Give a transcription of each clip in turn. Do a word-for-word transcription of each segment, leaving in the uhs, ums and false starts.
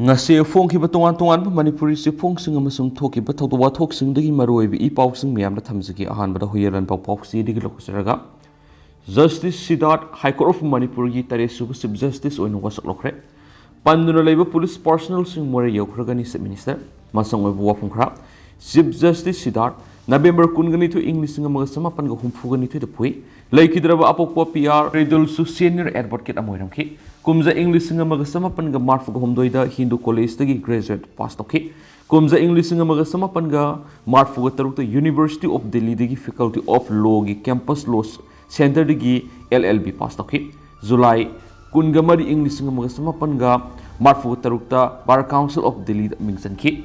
ꯉꯁꯤ ꯐꯣꯡꯈꯤꯕ ꯇꯣꯉꯥꯟ ꯇꯣꯉꯥꯟꯕ ꯃꯅꯤꯄꯨꯔꯤ ꯆꯦꯐꯣꯡꯁꯤꯡ ꯑꯃꯁꯨꯡ ꯊꯣꯛꯈꯤꯕ ꯊꯧꯗꯣꯛ ꯋꯥꯊꯣꯛꯁꯤꯡꯗꯒꯤ ꯃꯔꯨꯑꯣꯏꯕ ꯏ ꯄꯥꯎꯁꯤꯡ ꯃꯌꯥꯝꯗ ꯊꯝꯖꯒꯦ꯫ ꯑꯍꯥꯟꯕꯗ ꯍꯨꯏꯌꯦꯟ ꯂꯥꯟꯄꯥꯎ ꯄꯥꯎꯆꯦꯗꯒꯤ ꯂꯧꯖꯔꯒ, ꯖꯁꯇꯤꯁ ꯁꯤꯗꯥꯔꯠ ꯍꯥꯏ ꯀꯣꯔꯠ ꯑꯣꯐ ꯃꯅꯤꯄꯨꯔꯒꯤ ꯇꯔꯦꯠ ꯁꯨꯕ ꯆꯤꯐ ꯖꯁꯇꯤꯁ ꯑꯣꯏꯅ ꯋꯥꯁꯛ ꯂꯧꯈ꯭ꯔꯦ꯫ ꯄꯟꯗꯨꯅ ꯂꯩꯕ ꯄꯨꯂꯤꯁ ꯄꯥꯔꯁꯣꯅꯦꯜꯁꯤꯡ ꯃꯣꯔꯦ ꯌꯧꯈ꯭ꯔꯒꯅꯤ, ꯆꯤꯐ ꯃꯤꯅꯤꯁꯇꯔ꯫ ꯃꯆꯪ ꯑꯣꯏꯕ ꯋꯥꯐꯝ ꯈꯔ: ꯆꯤꯐ ꯖꯁꯇꯤꯁ ꯁꯤꯗꯥꯔꯠ ꯅꯕꯦꯝꯕꯔ ꯀꯨꯟꯒ ꯅꯤꯊꯣꯏ, ꯏꯪ ꯂꯤꯁꯤꯡ ꯑꯃꯒ ꯆꯃꯥꯄꯟꯒ ꯍꯨꯝꯐꯨꯒ ꯅꯤꯊꯣꯏꯗ ꯄꯣꯛꯏ꯫ ꯂꯩꯈꯤꯗ꯭ꯔꯕ ꯑꯄꯣꯛꯄ ꯄꯤ ꯑꯥꯔ ꯔꯤꯗꯨꯜꯁꯨ ꯁꯦꯅꯤꯌꯔ ꯑꯦꯗꯚꯣꯀꯦꯠ ꯑꯃ ꯑꯣꯏꯔꯝꯈꯤ꯫ ꯀꯨꯝꯖꯥ ꯏꯪ ꯂꯤꯁꯤꯡ ꯑꯃꯒ ꯆꯃꯥꯄꯟꯒ ꯃꯔꯐꯨꯒ ꯍꯨꯝꯗꯣꯏꯗ ꯍꯤꯟꯗꯨ ꯀꯣꯂꯦꯖꯇꯒꯤ ꯒ꯭ꯔꯦꯖꯨꯑꯦꯠ ꯄꯥꯁ ꯇꯧꯈꯤ꯫ ꯀꯨꯝꯖꯥ ꯏꯪ ꯂꯤꯁꯤꯡ ꯑꯃꯒ ꯆꯃꯥꯄꯟꯒ ꯃꯔꯐꯨꯒ ꯇꯔꯨꯛꯇ ꯌꯨꯅꯤꯚꯔꯁꯤꯇꯤ ꯑꯣꯐ ꯗꯦꯜꯂꯤꯗꯒꯤ ꯐꯦꯀꯜꯇꯤ ꯑꯣꯐ ꯂꯣꯒꯤ ꯀꯦꯝꯄꯁ ꯂꯣ ꯁꯦꯟꯇꯔꯗꯒꯤ ꯑꯦꯜ ꯑꯦꯜ ꯕꯤ ꯄꯥꯁ ꯇꯧꯈꯤ꯫ ꯖꯨꯂꯥꯏ ꯀꯨꯟꯒ ꯃꯔꯤ, ꯏꯪ ꯂꯤꯁꯤꯡ ꯑꯃꯒ ꯆꯃꯥꯄꯟꯒ ꯃꯔꯐꯨꯒ ꯇꯔꯨꯛꯇ ꯕꯥꯔ ꯀꯥꯎꯟꯁꯤꯜ ꯑꯣꯐ ꯗꯦꯜꯂꯤꯗ ꯃꯤꯡ ꯆꯟꯈꯤ꯫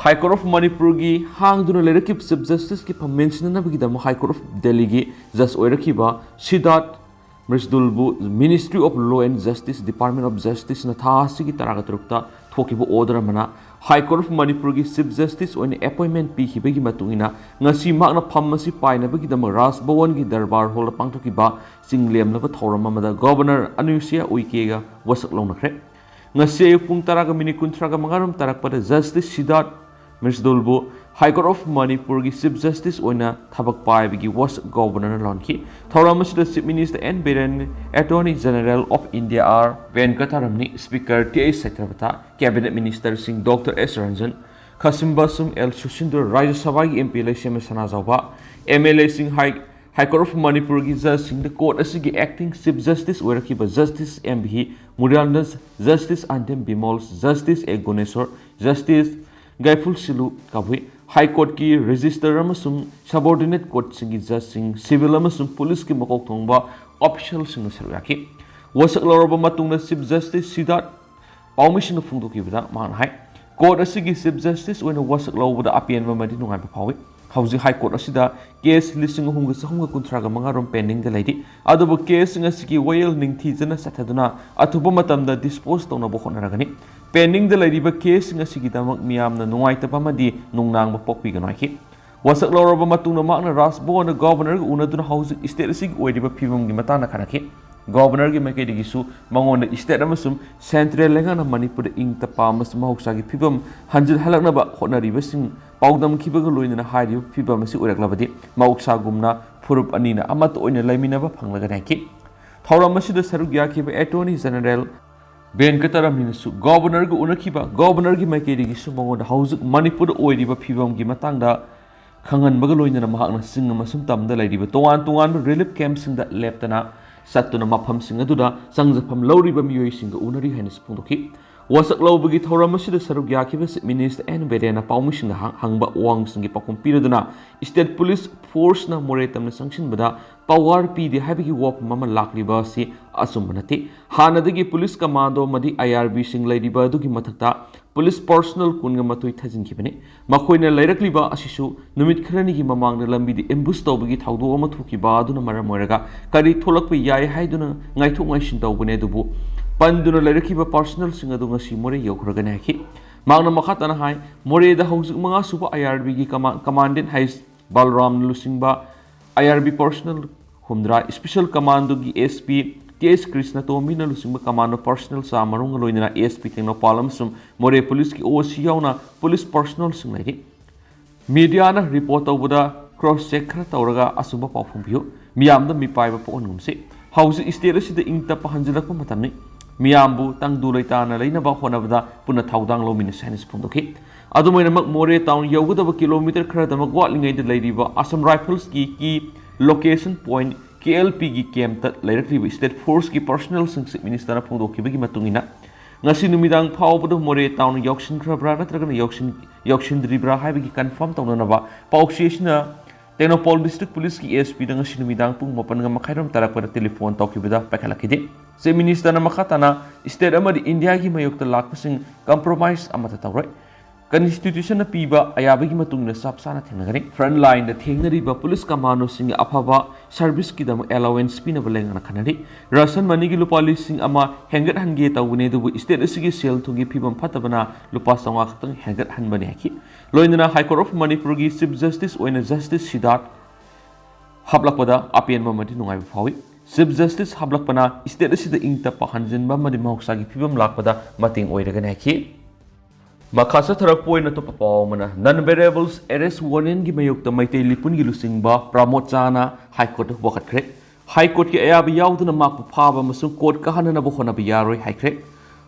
ꯍꯥꯏ ꯀꯣꯔꯠ ꯑꯣꯐ ꯃꯅꯤꯄꯨꯔꯒꯤ ꯍꯥꯡꯗꯨꯅ ꯂꯩꯔꯛꯈꯤꯕ ꯆꯤꯐ ꯖꯁꯇꯤꯁꯀꯤ ꯐꯝ ꯃꯦꯟꯁꯤꯟꯅꯅꯕꯒꯤꯗꯃꯛ ꯍꯥꯏ ꯀꯣꯔꯠ ꯑꯣꯐ ꯗꯦꯜꯂꯤꯒꯤ ꯖꯁ ꯑꯣꯏꯔꯛꯈꯤꯕ ꯁꯤꯗꯥꯔꯠ ꯃ꯭ꯔꯤꯁꯗꯨꯜꯕꯨ Ministry of Law and Justice, Department of Justiceꯅ ꯊꯥ ꯑꯁꯤꯒꯤ ꯇꯔꯥꯒ ꯇꯔꯨꯛꯇ ꯊꯣꯛꯈꯤꯕ ꯑꯣꯔꯗꯔ ꯑꯃꯅ ꯍꯥꯏ ꯀꯣꯔꯠ ꯑꯣꯐ ꯃꯅꯤꯄꯨꯔꯒꯤ ꯆꯤꯐ ꯖꯁꯇꯤꯁ ꯑꯣꯏꯅ ꯑꯦꯄꯣꯏꯟꯃꯦꯟ ꯄꯤꯈꯤꯕꯒꯤ ꯃꯇꯨꯡ ꯏꯟꯅ ꯉꯁꯤ ꯃꯍꯥꯛꯅ ꯐꯝ ꯑꯁꯤ ꯄꯥꯏꯅꯕꯒꯤꯗꯃꯛ ꯔꯥꯖ ꯚꯋꯟꯒꯤ ꯗꯔꯕꯥꯔ ꯍꯣꯜꯗ ꯄꯥꯡꯊꯣꯛꯈꯤꯕ ꯆꯤꯡꯂꯦꯝꯅꯕ ꯊꯧꯔꯝ ꯑꯃꯗ ꯒꯣꯚꯔꯅꯔ ꯑꯅꯨꯁꯨꯏꯌꯥ ꯎꯏꯀꯦꯒ ꯋꯥꯁꯛ ꯂꯧꯅꯈ꯭ꯔꯦ꯫ ꯉꯁꯤ ꯑꯌꯨꯛ ꯄꯨꯡ ꯇꯔꯥꯒ ꯃꯤꯅꯤꯠ ꯀꯨꯟꯊ꯭ꯔꯥꯒ ꯃꯉꯥꯔꯣꯝ ꯇꯥꯔꯛꯄꯗ ꯖꯁꯇꯤꯁ ꯁꯤꯗꯥꯔꯠ ꯃ꯭ꯔꯤꯁꯗꯨꯜꯕꯨ ꯍꯥꯏ ꯀꯣꯔꯠ ꯑꯣꯐ ꯃꯅꯤꯄꯨꯔꯒꯤ ꯆꯤꯐ ꯖꯁꯇꯤꯁ ꯑꯣꯏꯅ ꯊꯕꯛ ꯄꯥꯏꯕꯒꯤ ꯋꯥꯁꯛ ꯒꯣꯚꯔꯅꯔꯅ ꯂꯧꯍꯟꯈꯤ꯫ ꯊꯧꯔꯝ ꯑꯁꯤꯗ chief minister N Biren, attorney general of India R ꯚꯦꯟꯀꯇꯔꯝꯅꯤ, speaker T H Satyabrata, cabinet ꯃꯤꯅꯤꯁꯇꯔꯁꯤꯡ ꯗꯣꯛꯇꯔ ꯑꯦꯁ ꯔꯟꯖꯟ, ꯈꯁꯤꯝꯕꯥꯁꯨꯝ ꯑꯦꯜ ꯁꯨꯁꯤꯟꯗ꯭ꯔ, ꯔꯥꯖ꯭ꯌ ꯁꯚꯥꯒꯤ M P Leishemba Sanajaoba, M L ꯑꯦꯁꯤꯡ, ꯍꯥꯏ ꯍꯥꯏ ꯀꯣꯔꯠ ꯑꯣꯐ ꯃꯅꯤꯄꯨꯔꯒꯤ ꯖꯖꯁꯤꯡꯗ ꯀꯣꯔꯠ ꯑꯁꯤꯒꯤ ꯑꯦꯛꯇꯤꯡ ꯆꯤꯐ ꯖꯁꯇꯤꯁ ꯑꯣꯏꯔꯛꯈꯤꯕ ꯖꯁꯇꯤꯁ ꯑꯦꯝ ꯚꯤ ꯃꯨꯔꯤꯌꯥꯅꯟꯗ, ꯖꯁꯇꯤꯁ ꯑꯟꯗꯦꯝ ꯕꯤꯃꯣꯜ, ꯖꯁꯇꯤꯁ ꯑꯦ ꯒꯨꯅꯦꯁꯣꯔ, ꯖꯁꯇꯤꯁ ꯒꯥꯏꯐꯨꯜꯁꯤꯂꯨ ꯀꯕꯨꯏ, ꯍꯥꯏ ꯀꯣꯔꯠꯀꯤ ꯔꯦꯖꯤꯁꯇꯔ ꯑꯃꯁꯨꯡ ꯁꯕꯑꯣꯔꯗꯤꯅꯦꯠ ꯀꯣꯔꯠꯁꯤꯡꯒꯤ ꯖꯖꯁꯤꯡ, ꯁꯤꯚꯤꯜ ꯑꯃꯁꯨꯡ ꯄꯨꯂꯤꯁꯀꯤ ꯃꯀꯣꯛ ꯊꯣꯡꯕ ꯑꯣꯐꯤꯁꯤꯌꯦꯜꯁꯤꯡꯅ ꯁꯔꯨꯛ ꯌꯥꯈꯤ꯫ ꯋꯥꯁꯛ ꯂꯧꯔꯕ ꯃꯇꯨꯡꯗ ꯆꯤꯐ ꯖꯁꯇꯤꯁ ꯁꯤꯗꯥꯔꯠ ꯄꯥꯎꯃꯤꯁꯤꯡꯅ ꯐꯣꯡꯗꯣꯛꯈꯤꯕꯗ ꯃꯍꯥꯛꯅ ꯍꯥꯏ, ꯀꯣꯔꯠ ꯑꯁꯤꯒꯤ ꯆꯤꯐ ꯖꯁꯇꯤꯁ ꯑꯣꯏꯅ ꯋꯥꯁꯛ ꯂꯧꯕꯗ ꯑꯄꯦꯟꯕ ꯑꯃꯗꯤ ꯅꯨꯡꯉꯥꯏꯕ ꯐꯥꯎꯏ꯫ ꯍꯧꯖꯤꯛ ꯍꯥꯏ ꯀꯣꯔꯠ ꯑꯁꯤꯗ ꯀꯦꯁ ꯂꯤꯁꯤꯡ ꯑꯍꯨꯝꯒ ꯆꯍꯨꯝꯒ ꯀꯨꯟꯊ꯭ꯔꯥꯒ ꯃꯉꯥ ꯔꯣꯝ ꯄꯦꯟꯗꯤꯡꯗ ꯂꯩꯔꯤ꯫ ꯑꯗꯨꯕꯨ ꯀꯦꯁꯁꯤꯡ ꯑꯁꯤꯒꯤ ꯋꯥꯌꯦꯜ ꯅꯤꯡꯊꯤꯖꯅ ꯆꯠꯊꯗꯨꯅ ꯑꯊꯨꯕ ꯃꯇꯝꯗ ꯗꯤꯁꯄꯣꯖ ꯇꯧꯅꯕ ꯍꯣꯠꯅꯔꯒꯅꯤ꯫ ꯄꯦꯟꯗꯤꯡꯗ ꯂꯩꯔꯤꯕ ꯀꯦꯁꯁꯤꯡ ꯑꯁꯤꯒꯤꯗꯃꯛ ꯃꯤꯌꯥꯝꯅ ꯅꯨꯡꯉꯥꯏꯇꯕ ꯑꯃꯗꯤ ꯅꯨꯡꯅꯥꯡꯕ ꯄꯣꯛꯄꯤꯒꯅꯨ ꯍꯥꯏꯈꯤ꯫ ꯋꯥꯁꯛ ꯂꯧꯔꯕ ꯃꯇꯨꯡꯗ ꯃꯍꯥꯛꯅ ꯔꯥꯖ ꯚꯋꯟꯗ ꯒꯣꯚꯔꯅꯔꯒ ꯎꯅꯗꯨꯅ ꯍꯧꯖꯤꯛ ꯁ꯭ꯇꯦꯠ ꯑꯁꯤꯒꯤ ꯑꯣꯏꯔꯤꯕ ꯐꯤꯕꯝꯒꯤ ꯃꯇꯥꯡꯗ ꯈꯟꯅꯈꯤ꯫ ꯒꯣꯕꯔꯅꯔꯒꯤ ꯃꯥꯏꯀꯩꯗꯒꯤꯁꯨ ꯃꯉꯣꯟꯗ state ꯑꯃꯁꯨꯡ central ꯂꯩꯉꯥꯛꯅ ꯃꯅꯤꯄꯨꯔꯗ ꯏꯪ ꯇꯞꯄ ꯑꯃꯁꯨꯡ ꯃꯍꯧꯁꯥꯒꯤ ꯐꯤꯕꯝ ꯍꯟꯖꯤꯜꯍꯜꯂꯛꯅꯕ ꯍꯣꯠꯅꯔꯤꯕꯁꯤꯡ ꯄꯥꯎꯗꯝꯈꯤꯕꯒ ꯂꯣꯏꯅꯅ ꯍꯥꯏꯔꯤꯕ ꯐꯤꯕꯝ ꯑꯁꯤ ꯑꯣꯏꯔꯛꯂꯕꯗꯤ ꯃꯍꯧꯁꯥꯒꯨꯝꯅ ꯐꯨꯔꯨꯞ ꯑꯅꯤꯅ ꯑꯃꯠꯇ ꯑꯣꯏꯅ ꯂꯩꯃꯤꯟꯅꯕ ꯐꯪꯂꯒꯅꯤ ꯍꯥꯏꯈꯤ꯫ ꯊꯧꯔꯝ ꯑꯁꯤꯗ ꯁꯔꯨꯛ ꯌꯥꯈꯤꯕ Attorney General ꯚꯦꯟꯀꯇꯔꯃꯅꯤꯅꯁꯨ ꯒꯣꯕꯔꯅꯔꯒ ꯎꯅꯈꯤꯕ, ꯒꯣꯕꯔꯅꯔꯒꯤ ꯃꯥꯏꯀꯩꯗꯒꯤꯁꯨ ꯃꯉꯣꯟꯗ ꯍꯧꯖꯤꯛ ꯃꯅꯤꯄꯨꯔꯗ ꯑꯣꯏꯔꯤꯕ ꯐꯤꯕꯝꯒꯤ ꯃꯇꯥꯡꯗ ꯈꯪꯍꯟꯕꯒ ꯂꯣꯏꯅꯅ ꯃꯍꯥꯛꯅ ꯆꯤꯡ ꯑꯃꯁꯨꯡ ꯇꯝꯗ ꯂꯩꯔꯤꯕ ꯇꯣꯉꯥꯟ ꯇꯣꯉꯥꯟꯕ relief campꯁꯤꯡꯗ ꯂꯦꯞꯇꯅ ꯆꯠꯇꯨꯅ ꯃꯐꯝꯁꯤꯡ ꯑꯗꯨꯗ ꯆꯪꯖꯐꯝ ꯂꯧꯔꯤꯕ ꯃꯤꯑꯣꯏꯁꯤꯡꯒ ꯎꯅꯔꯤ ꯍꯥꯏꯅꯁꯨ ꯐꯣꯡꯗꯣꯛꯈꯤ꯫ ꯋꯥꯁꯛ ꯂꯧꯕꯒꯤ ꯊꯧꯔꯝ ꯑꯁꯤꯗ ꯁꯔꯨꯛ ꯌꯥꯈꯤꯕ Chief Minister ꯑꯦꯟ ꯕꯤꯔꯦꯟꯅ ꯄꯥꯎꯃꯤꯁꯤꯡꯗ ꯍꯪ-, ꯍꯪꯕ ꯋꯥꯍꯪꯁꯤꯡꯒꯤ ꯄꯥꯎꯈꯨꯝ ꯄꯤꯔꯗꯨꯅ state police forceꯅ ꯃꯣꯔꯦ ꯇꯝꯅ ꯆꯪꯁꯤꯟꯕꯗ power ꯄꯤꯗꯦ ꯍꯥꯏꯕꯒꯤ ꯋꯥꯐꯝ ꯑꯃ ꯂꯥꯛꯂꯤꯕ ꯑꯁꯤ ꯑꯆꯨꯝꯕ ꯅꯠꯇꯦ꯫ ꯍꯥꯟꯅꯗꯒꯤ police commando ꯑꯃꯗꯤ IRBꯁꯤꯡ ꯂꯩꯔꯤꯕ ꯑꯗꯨꯒꯤ ꯃꯊꯛꯇ police personnel ꯀꯨꯟꯒ ꯃꯥꯊꯣꯏ ꯊꯥꯖꯤꯟꯈꯤꯕꯅꯤ꯫ ꯃꯈꯣꯏꯅ ꯂꯩꯔꯛꯂꯤꯕ ꯑꯁꯤꯁꯨ ꯅꯨꯃꯤꯠ ꯈꯔꯅꯤꯒꯤ ꯃꯃꯥꯡꯗ ꯂꯝꯕꯤꯗ ambush ꯇꯧꯕꯒꯤ ꯊꯧꯗꯣꯛ ꯑꯃ ꯊꯣꯛꯈꯤꯕ ꯑꯗꯨꯅ ꯃꯔꯝ ꯑꯣꯏꯔꯒ ꯀꯔꯤ ꯊꯣꯛꯂꯛꯄ ꯌꯥꯏ ꯍꯥꯏꯗꯨꯅ ꯉꯥꯏꯊꯣꯛ ꯉꯥꯏꯁꯤꯟ ꯇꯧꯕꯅꯤ, ꯑꯗꯨꯕꯨ ꯄꯟꯗꯨꯅ ꯂꯩꯔꯛꯈꯤꯕ personnelꯁꯤꯡ ꯑꯗꯨ ꯉꯁꯤ ꯃꯣꯔꯦ ꯌꯧꯈ꯭ꯔꯒꯅꯤ ꯍꯥꯏꯈꯤ꯫ ꯃꯍꯥꯛꯅ ꯃꯈꯥ ꯇꯥꯅ ꯍꯥꯏ, ꯃꯣꯔꯦꯗ ꯍꯧꯖꯤꯛ ꯃꯉꯥ ꯁꯨꯕ IRBꯒꯤ ꯀꯃꯥ-, commandant ꯍꯩꯁ ꯕꯂꯔꯥꯝꯅ ꯂꯨꯆꯤꯡꯕ IRB personnel ꯍꯨꯝꯗ꯭ꯔꯥ, special commandoꯒꯤ SP ꯇꯤ ꯑꯦꯁ ꯀ꯭ꯔꯤꯁꯅꯇꯣꯝꯕꯤꯅ ꯂꯨꯆꯤꯡꯕ commando personnel ꯆꯥꯃꯔꯣꯝꯒ ꯂꯣꯏꯅꯅ SP ꯇꯦꯡꯅꯧꯄꯥꯜ ꯑꯃꯁꯨꯡ ꯃꯣꯔꯦ policeꯀꯤ OC ꯌꯥꯎꯅ police personnelꯁꯤꯡ ꯂꯩꯔꯤ꯫ Mediaꯅ report ꯇꯧꯕꯗ cross check ꯈꯔ ꯇꯧꯔꯒ ꯑꯆꯨꯝꯕ ꯄꯥꯎ ꯐꯣꯡꯕꯤꯌꯨ꯫ ꯃꯤꯌꯥꯝꯗ ꯃꯤꯄꯥꯏꯕ ꯄꯣꯛꯍꯟꯒꯨꯝꯁꯤ꯫ ꯍꯧꯖꯤꯛ state ꯑꯁꯤꯗ ꯏꯪ ꯇꯞꯄ ꯍꯟꯖꯤꯜꯂꯛꯄ ꯃꯇꯝꯅꯤ꯫ ꯃꯤꯌꯥꯝꯕꯨ ꯇꯪꯗꯨ ꯂꯩꯇꯥꯅ ꯂꯩꯅꯕ ꯍꯣꯠꯅꯕꯗ ꯄꯨꯟꯅ ꯊꯧꯗꯥꯡ ꯂꯧꯃꯤꯟꯅꯁꯤ ꯍꯥꯏꯅꯁꯨ ꯐꯣꯡꯗꯣꯛꯈꯤ꯫ ꯑꯗꯨꯃꯥꯏꯅꯃꯛ ꯃꯣꯔꯦ town ꯌꯧꯒꯗꯕ kilometre ꯈꯔꯗꯃꯛ ꯋꯥꯠꯂꯤꯉꯩꯗ ꯂꯩꯔꯤꯕ Assam Riflesꯀꯤ key location point KLPꯒꯤ campꯇ ꯂꯩꯔꯛꯂꯤꯕ state forceꯀꯤ personnelꯁꯤꯡ Chief Ministerꯅ ꯐꯣꯡꯗꯣꯛꯈꯤꯕꯒꯤ ꯃꯇꯨꯡ ꯏꯟꯅ, ꯉꯁꯤ ꯅꯨꯃꯤꯗꯥꯡ ꯐꯥꯎꯕꯗ ꯃꯣꯔꯦ town ꯌꯧꯁꯤꯟꯈ꯭ꯔꯕ꯭ꯔꯥ ꯅꯠꯇ꯭ꯔꯒꯅ ꯌꯧꯁꯤꯟ-, ꯌꯧꯁꯤꯟꯗ꯭ꯔꯤꯕ꯭ꯔꯥ ꯍꯥꯏꯕꯒꯤ confirm ꯇꯧꯅꯅꯕ ꯄꯥꯎꯆꯦ ꯑꯁꯤꯅ ꯇꯦꯡꯅꯧꯄꯥꯜ district policeꯀꯤ SPꯗ ꯉꯁꯤ ꯅꯨꯃꯤꯗꯥꯡ ꯄꯨꯡ ꯃꯥꯄꯟꯒ ꯃꯈꯥꯏꯔꯣꯝ ꯇꯥꯔꯛꯄꯗ telephone ꯇꯧꯈꯤꯕꯗ ꯄꯥꯏꯈꯠꯂꯛꯈꯤꯗꯦ꯫ Chief Ministerꯅ ꯃꯈꯥ ꯇꯥꯅ state ꯑꯃꯗꯤ Indiaꯒꯤ ꯃꯥꯌꯣꯛꯇ ꯂꯥꯛꯄꯁꯤꯡ compromise ꯑꯃꯠꯇ ꯇꯧꯔꯣꯏ꯫ Constitutionꯅ ꯄꯤꯕ ꯑꯌꯥꯕꯒꯤ ꯃꯇꯨꯡ ꯏꯟꯅ ꯆꯞ ꯆꯥꯅ ꯊꯦꯡꯅꯒꯅꯤ꯫ Front lineꯗ ꯊꯦꯡꯅꯔꯤꯕ police commandoꯁꯤꯡꯒꯤ ꯑꯐꯕ serviceꯀꯤꯗꯃꯛ allowance ꯄꯤꯅꯕ ꯂꯩꯉꯥꯛꯅ ꯈꯟꯅꯔꯤ꯫ Ration moneyꯒꯤ ꯂꯨꯄꯥ ꯂꯤꯁꯤꯡ ꯑꯃ ꯍꯦꯟꯒꯠꯍꯟꯒꯦ ꯇꯧꯕꯅꯤ, ꯑꯗꯨꯕꯨ state ꯑꯁꯤꯒꯤ ꯁꯦꯜ ꯊꯨꯝꯒꯤ ꯐꯤꯕꯝ ꯐꯠꯇꯕꯅ ꯂꯨꯄꯥ ꯆꯥꯝꯃꯉꯥ ꯈꯛꯇꯪ ꯍꯦꯟꯒꯠꯍꯟꯕꯅꯤ ꯍꯥꯏꯈꯤ꯫ ꯂꯣꯏꯅꯅ High Court of ꯃꯅꯤꯄꯨꯔꯒꯤ Chief Justice ꯑꯣꯏꯅ Justice ꯁꯤꯗꯥꯔꯊ ꯍꯥꯞꯂꯛꯄꯗ ꯑꯄꯦꯟꯕ ꯑꯃꯗꯤ ꯅꯨꯡꯉꯥꯏꯕ ꯐꯥꯎꯏ꯫ ꯆꯤꯐ ꯖꯁꯇꯤꯁ ꯍꯥꯞꯂꯛꯄꯅ ꯁ꯭ꯇꯦꯠ ꯑꯁꯤꯗ ꯏꯪ ꯇꯞꯄ ꯍꯟꯖꯤꯟꯕ ꯑꯃꯗꯤ ꯃꯍꯧꯁꯥꯒꯤ ꯐꯤꯕꯝ ꯂꯥꯛꯄꯗ ꯃꯇꯦꯡ ꯑꯣꯏꯔꯒꯅꯤ ꯍꯥꯏꯈꯤ꯫ ꯃꯈꯥ ꯆꯠꯊꯔꯛꯄ ꯑꯣꯏꯅ ꯑꯇꯣꯞꯄ ꯄꯥꯎ ꯑꯃꯅ, ꯅꯟ ꯕꯦꯔꯦꯕꯜꯁ ꯑꯦꯔꯦꯁ ꯋꯥꯔꯦꯟꯒꯤ ꯃꯥꯌꯣꯛꯇ ꯃꯩꯇꯩ ꯂꯤꯄꯨꯟꯒꯤ ꯂꯨꯆꯤꯡꯕ ꯄ꯭ꯔꯃꯣꯗ ꯆꯥꯅ ꯍꯥꯏ ꯀꯣꯔꯠꯇ ꯋꯥꯀꯠꯈ꯭ꯔꯦ꯫ ꯍꯥꯏ ꯀꯣꯔꯠꯀꯤ ꯑꯌꯥꯕ ꯌꯥꯎꯗꯅ ꯃꯍꯥꯛꯄꯨ ꯐꯥꯕ ꯑꯃꯁꯨꯡ ꯀꯣꯔꯠ ꯀꯥꯍꯟꯅꯅꯕ ꯍꯣꯠꯅꯕ ꯌꯥꯔꯣꯏ ꯍꯥꯏꯈ꯭ꯔꯦ꯫